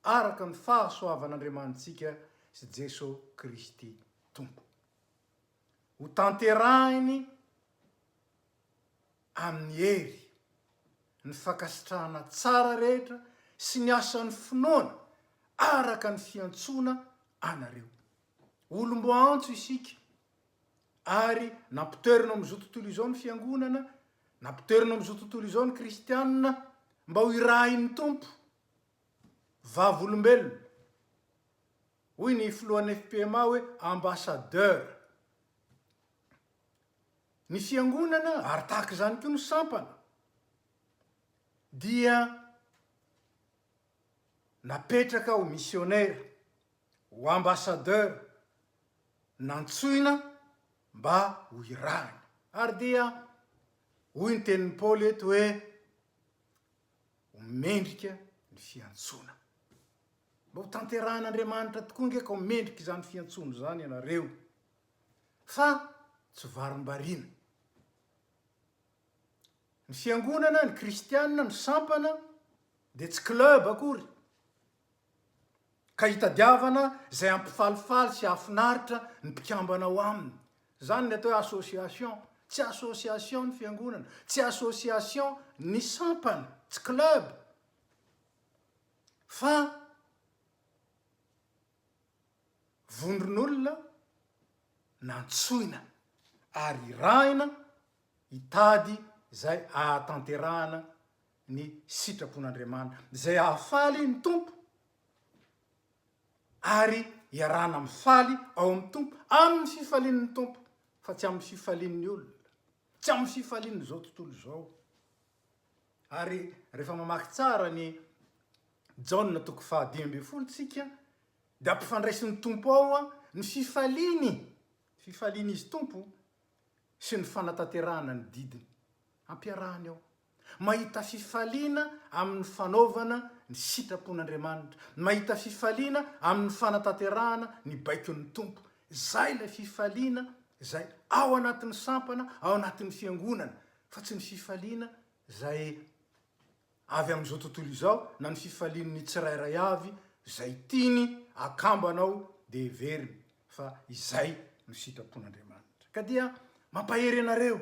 Speaker 4: araka ny fahasoavan'Andriamanitsika sy Jeso Kristy Tompo. Ho tanterahiny amin'ny hery ny fankasitrahana tsara rehetra sy ny asan'ny finoana araka ny fiantsoana anareo. Olom-boaantso isika Ary nampitoerina ao amin'izao tontolo izao ny fiangonana, nampitoerina ao amin'izao tontolo izao ny kristianina mba ho irahin'ny Tompo, vavolombelona. Hoy ny filohan'ny FPMA hoe ambassadeur. Ny fiangonana, ary tahaka izany koa ny sampana, dia napetraka ho missionnaire, ho ambassadeur, nantsoina mba ho irahiny. Ary dia hoy ny tenin'i Paoly eto hoe, ho mendrika ny fiantsoana. Mba ho tanterahan'Andriamanitra tokoa ange ka ho mendrika izany fiantsoana izany ianareo, fa tsy varimbariana. Ny fiangonana, ny kristianina, ny sampana dia tsy club akory. Ka hitadiavana izay hampifalifaly sy hahafinaritra ny mpikambana ao aminy. Izany ny atao hoe association.
Speaker 8: Tsy association ny fiangonana, tsy association ny sampana, tsy club, fa vondron'olona nantsoina ary irahina hitady izay ahatanterahana ny sitrapon'Andriamanitra, izay hahafaly ny Tompo ary iarahana mifaly ao amin'ny Tompo, amin'ny fifalian'ny Tompo, fa tsy amin'ny fifalian'ny olona, tsy amin'ny fifalian'izao tontolo izao. Ary rehefa mamaky tsara ny Jaona toko faha-15 tsika, dia ampifandraisin'ny Tompo ao ny fifaliany, fifalian'izy Tompo, sy ny fanatanterahana ny didiny. Ampiarahany ao. Mahita fifaliana amin'ny fanaovana ny sitrapon'Andriamanitra. Mahita fifaliana amin'ny fanatanterahana ny baikon'ny Tompo. Izay ilay fifaliana izay ao anatin'ny sampana, ao anatin'ny fiangonana, fa tsy ny fifaliana izay avy amin'izao tontolo izao na ny fifalian'ny tsirairay avy izay tiany akambana ao dia heveriny fa izay no sitrapon'Andriamanitra. Ka dia mampahery anareo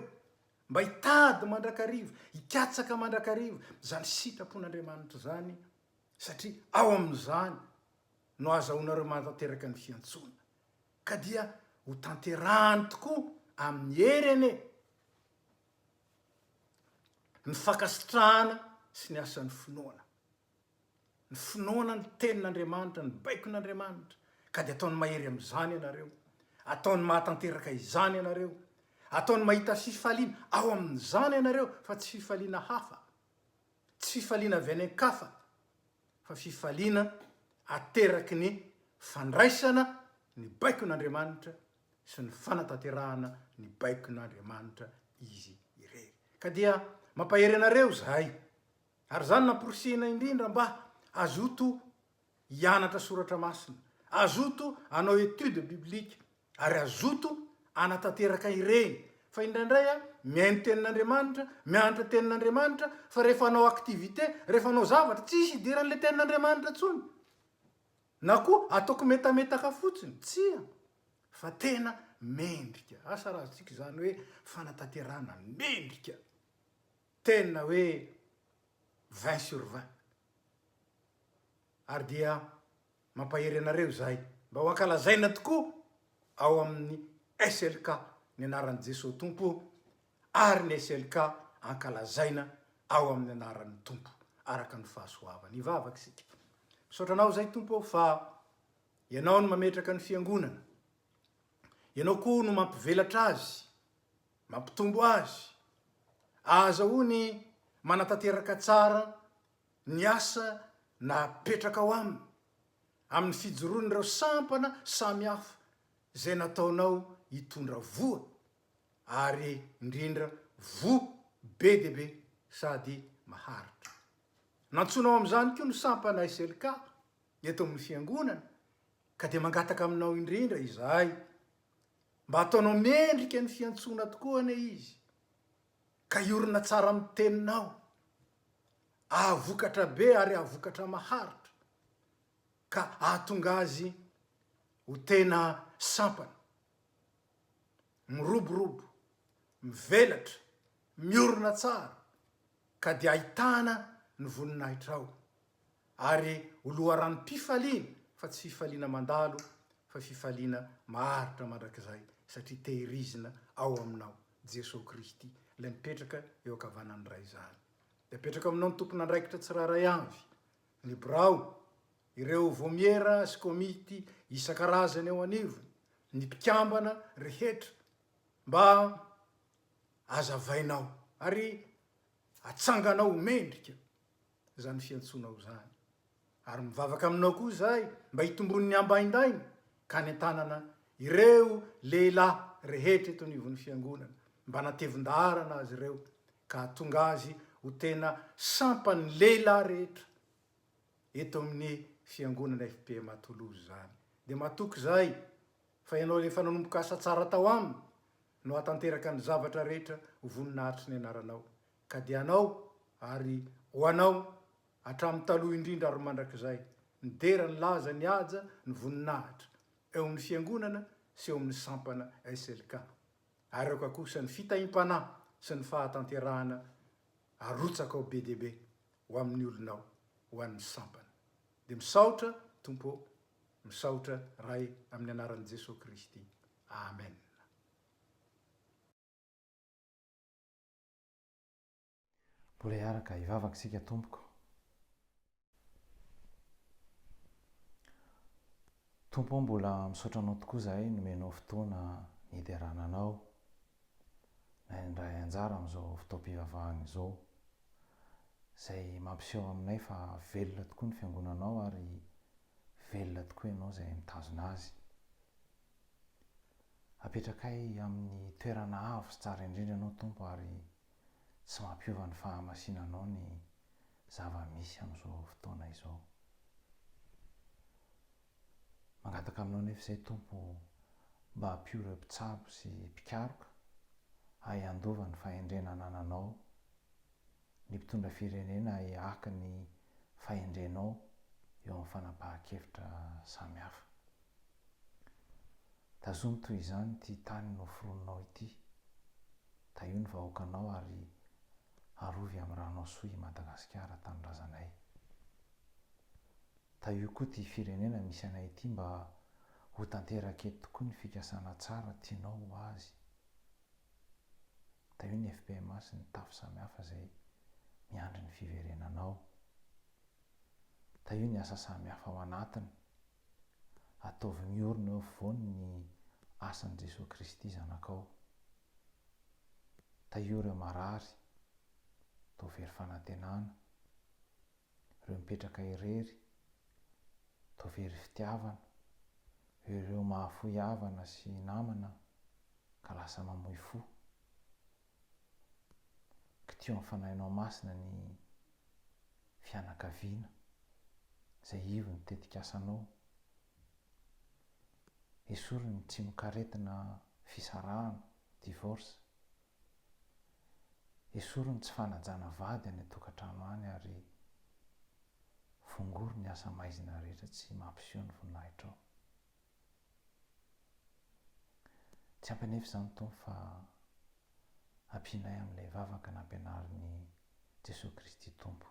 Speaker 8: mba hitady mandrakariva, hikatsaka mandrakariva izany sitrapon'Andriamanitra izany satria ao amin'izany no ahazahoanareo mahatanteraka ny fiantsoana. Ka dia ho tanterahany tokoa amin'ny hery anie ny fankasitrahana sy ny asan'ny finoana. Ny finoana ny tenin'Andriamanitra, ny baikon'Andriamanitra, ka dia ataony mahery amin'izany ianareo, ataony mahatanteraka izany ianareo, ataony mahita fifaliana ao amin'izany ianareo fa tsy fifaliana hafa, tsy fifaliana avy any an-kafa, fa fifaliana ateraky ny fandraisana ny baikon'Andriamanitra sy ny fanatanterahana ny baikon'Andriamanitra izy irery. Ka dia mampahery anareo izahay Ary izany namporisihina indrindra mba hazoto hianatra soratra masina, hazoto hanao étude biblique, ary hazoto hanatanteraka ireny. Fa indraindray a, mihaino tenin'Andriamanitra, mianatra tenin'Andriamanitra, fa rehefa hanao activité, rehefa hanao zavatra, tsisy idiran'ilay tenin'Andriamanitra intsony. Na koa ataoko metametaka fotsiny. Tsia, fa tena mendrika. Asa raha azontsika izany hoe fanatanterahana mendrika. Tena hoe 20 sur 20. Ary dia mampahery anareo izahay mba ho ankalazaina tokoa ao amin'ny SLK ny anaran'i Jesoa Tompo ary ny SLK ankalazaina ao amin'ny anaran'ny Tompo araka ny fahasoavany. Hivavaka isika. Misaotra anao izay Tompo ô fa Ianao no mametraka ny fiangonana. Ianao koa no mampivelatra azy. Mampitombo azy. Ahazahoany manatanteraka tsara ny asa napetraka ao aminy, amin'ny fijoroan'ireo sampana samihafa izay nataonao hitondra voa, ary indrindra voa be dia be sady maharitra. Nantsoinao amin'izany koa ny sampana SLK eto amin'ny Fiangonana, ka dia mangataka aminao indrindra izahay Mba ataonao mendrika ny fiantsoana tokoa anie izy, ka hiorina tsara amin'ny teninao, ahavokatra be ary ahavokatra maharitra, ka ahatonga azy ho tena sampana, miroborobo, mivelatra, miorina tsara, ka dia ahitana ny voninahitrao. ary ho loharanom-pifaliana fa tsy fifaliana mandalo fa fifaliana maharitra mandrakizay satria tehirizina ao aminao Jesoa Kristy ilay mipetraka eo ankavanan'ny Ray izany. Dia apetrako aminao ny tompon'andraikitra tsirairay avy, ny birao, ireo vomiera sy komity isan-karazany eo anivony, ny mpikambana rehetra mba azavainao ary atsanganao ho mendrika izany fiantsoanao izany. Ary mivavaka aminao koa izahay mba hitomboan'ny ambaindainy ka hanentanana ireo lehilahy rehetra eto anivon'ny fiangonana mba hanatevin-daharana azy ireo ka hahatonga azy ho tena sampan'ny lehilahy rehetra eto amin'ny fiangonana FPMA Toulouse izany. Dia matoky izahay fa ianao efa nanomboka asa tsara tao aminy no hahatanteraka ny zavatra rehetra ho voninahitry ny anaranao. Ka dia anao, ary ho anao, hatramin'ny taloha indrindra ary mandrakizay, ny dera, ny laza, ny haja, ny voninahitra, eo amin'ny Fiangonana sy eo amin'ny Sampana SLK. Ary aoka kosa ny fitahiam-panahy sy ny fahatanterahana arotsakao be dia be ho amin'ny olonao, ho an'ny sampana. Dia misaotra Tompo ô, misaotra Ray amin'ny anaran'i Jesoa Kristy. Amen.
Speaker 1: Mbola hiaraka hivavaka isika tompoko. Tompo ô mbola misaotra anao tokoa zahay nomenao fotoana niderana anao nandray anjara amin'izao fotoam-pivavahana izao izay mampiseho aminay fa velona tokoa ny fiangonanao ary velona tokoa ianao izay mitazona azy. Apetrakay amin'ny toerana avo sy tsara indrindra ianao Tompo ary tsy mampiova ny fahamasinanao ny zava-misy amin'izao fotoana izao. Mangataka aminao anefa izay Tompo mba ampio ireo mpitsabo sy mpikaroka hahay handova ny fahendrena anananao, ny mpitondra firenena hahay haka ny fahendrenao eo amin'ny fanapahan-kevitra samihafa. Tazomy toy izany ity tany noforoninao ity. Tahio ny vahoakanao ary arovy amin'ny ranao soa i Madagasikara tanindrazanay. Tahio koa ity firenena misy anay ity mba ho tanteraka eto tokoa ny fikasana tsara tianao ho azy. Tahio ny fpma sy ny tafo samihafa izay miandry ny fiverenanao. Tahio ny asa samihafa ao anatiny. Ataovy miorina eo afovoany ny asan'i Jesoa Kristy Zanakao. Tahio ireo marary, toa very fanantenana, ireo mipetraka irery, toa very fitiavana, ireo mahafoy havana sy namana ka lasa mamoy fo. Kitiho amin'ny Fanahinao Masina ny fianakaviana izay ivon'ny tetikasanao. Esory ny tsimokaretina fisarahana, divorce. Esory ny tsy fanajana vady any an-tokantrano any ary fongory ny asa maizina rehetra tsy mampiseho ny voninahitrao. Tsy ampy anefa izany Tompo fa ampianay amin'ilay vavaka nampianarin'i Jesoa Kristy Tompo.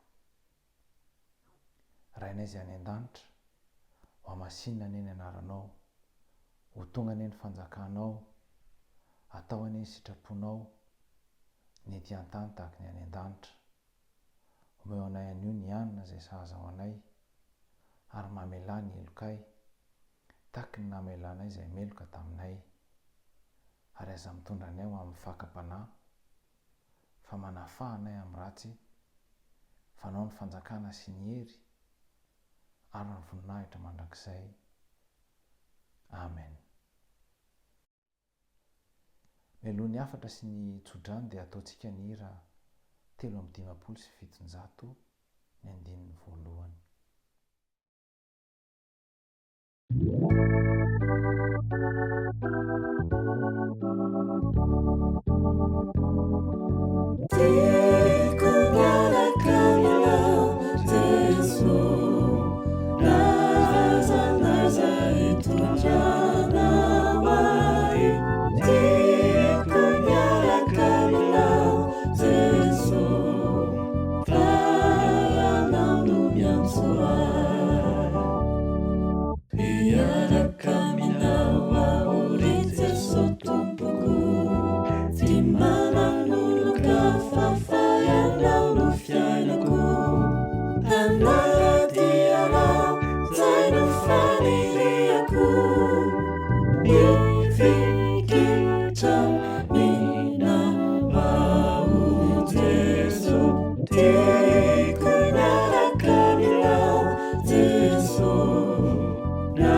Speaker 1: Rainay izay any an-danitra, ho hamasinina anie ny anaranao, ho tonga anie ny fanjakanao, atao anie ny sitraponao, ny ety an-tany tahaka ny any an-danitra. Omeo anay anio ny hanina izay sahaza ho anay, ary mamelà ny helokay, tahaky ny namelanay izay meloka taminay. Ary aza mitondra anay ho amin'ny fakam-panahy, fa manafaha anay amin'ny ratsy, fa Anao ny fanjakana sy ny hery ary ny voninahitra mandrakizay. Amen. Mialoha ny hafatra sy ny tsodrano dia ataontsika ny hira 753 ny andininy voalohany.
Speaker 2: Tiako miaraka aminao Jeso na aiza na aiza hitondranao ahy Tiako miaraka aminao Jeso fa Ianao no miantso ahy Hiaraka aminao aho ry Jeso Tompoko Tsy manan'olon-kafa fa Ianao no fiainako Hanara-dia Anao, zay no faniriako Mifikitra aminao aho Jeso Tiako miaraka aminao Jeso Na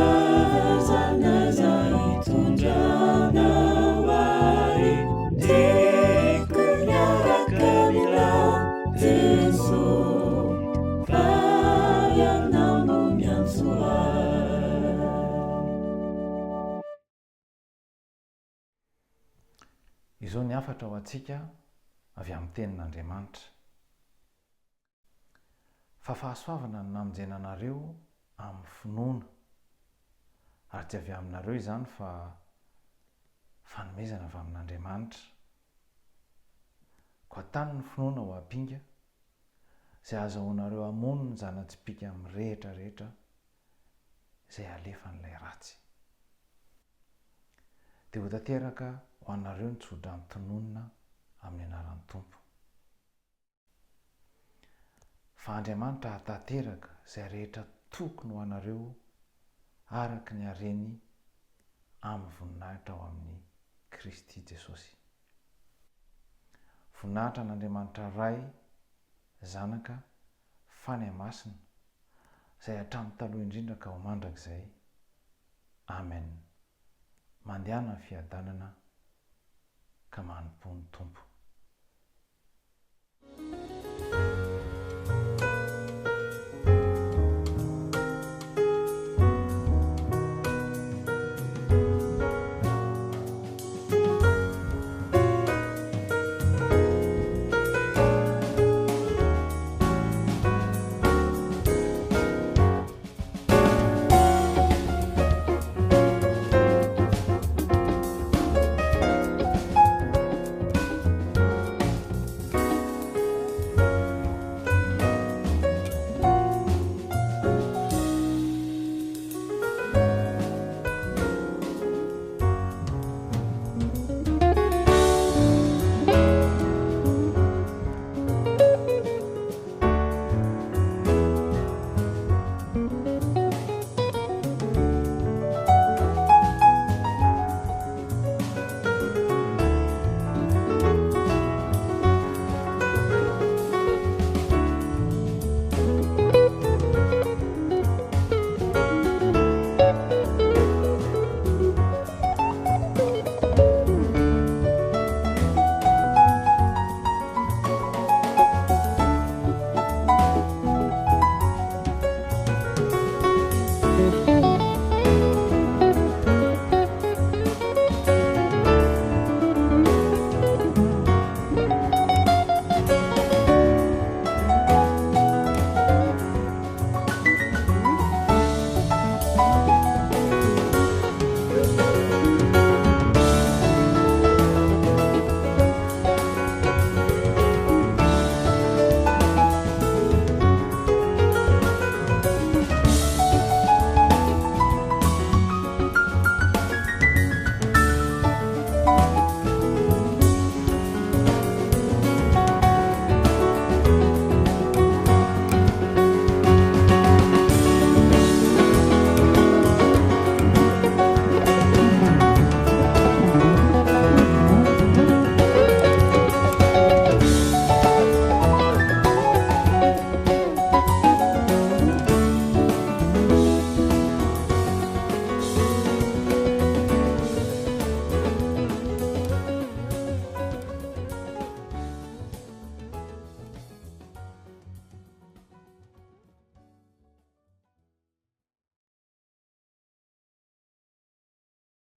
Speaker 2: aiza na aiza hitondranao ahy Tiako miaraka aminao Jeso Fa Ianao no miantso ahy.
Speaker 1: Izao ny hafatra ho antsika avy amin'ny Tenin'Andriamanitra. Fa fahasoavana no namonjena anareo amin'ny finoana, ary tsy avy aminareo izany fa. Fanomezana avy amin'Andriamanitra. Koa tano ny finoana ho ampinga, izay ahazahoanareo hamono ny zana-tsipìka mirehitra rehetra izay alefan'ilay ratsy. Dia ho tanteraka ho anareo ny tsodrano tononina amin'ny anaran'ny Tompo. Fa Andriamanitra hahatanteraka izay rehetra tokony ho anareo araka ny hareny amin'ny voninahitra ao amin'i Kristy Jesosy. Voninahitra an'Andriamanitra Ray, Zanaka, Fanahy Masina, izay hatramin'ny taloha indrindra ka ho mandrakizay. Amen. Mandehana amin'ny fiadanana ka manompoa ny Tompo.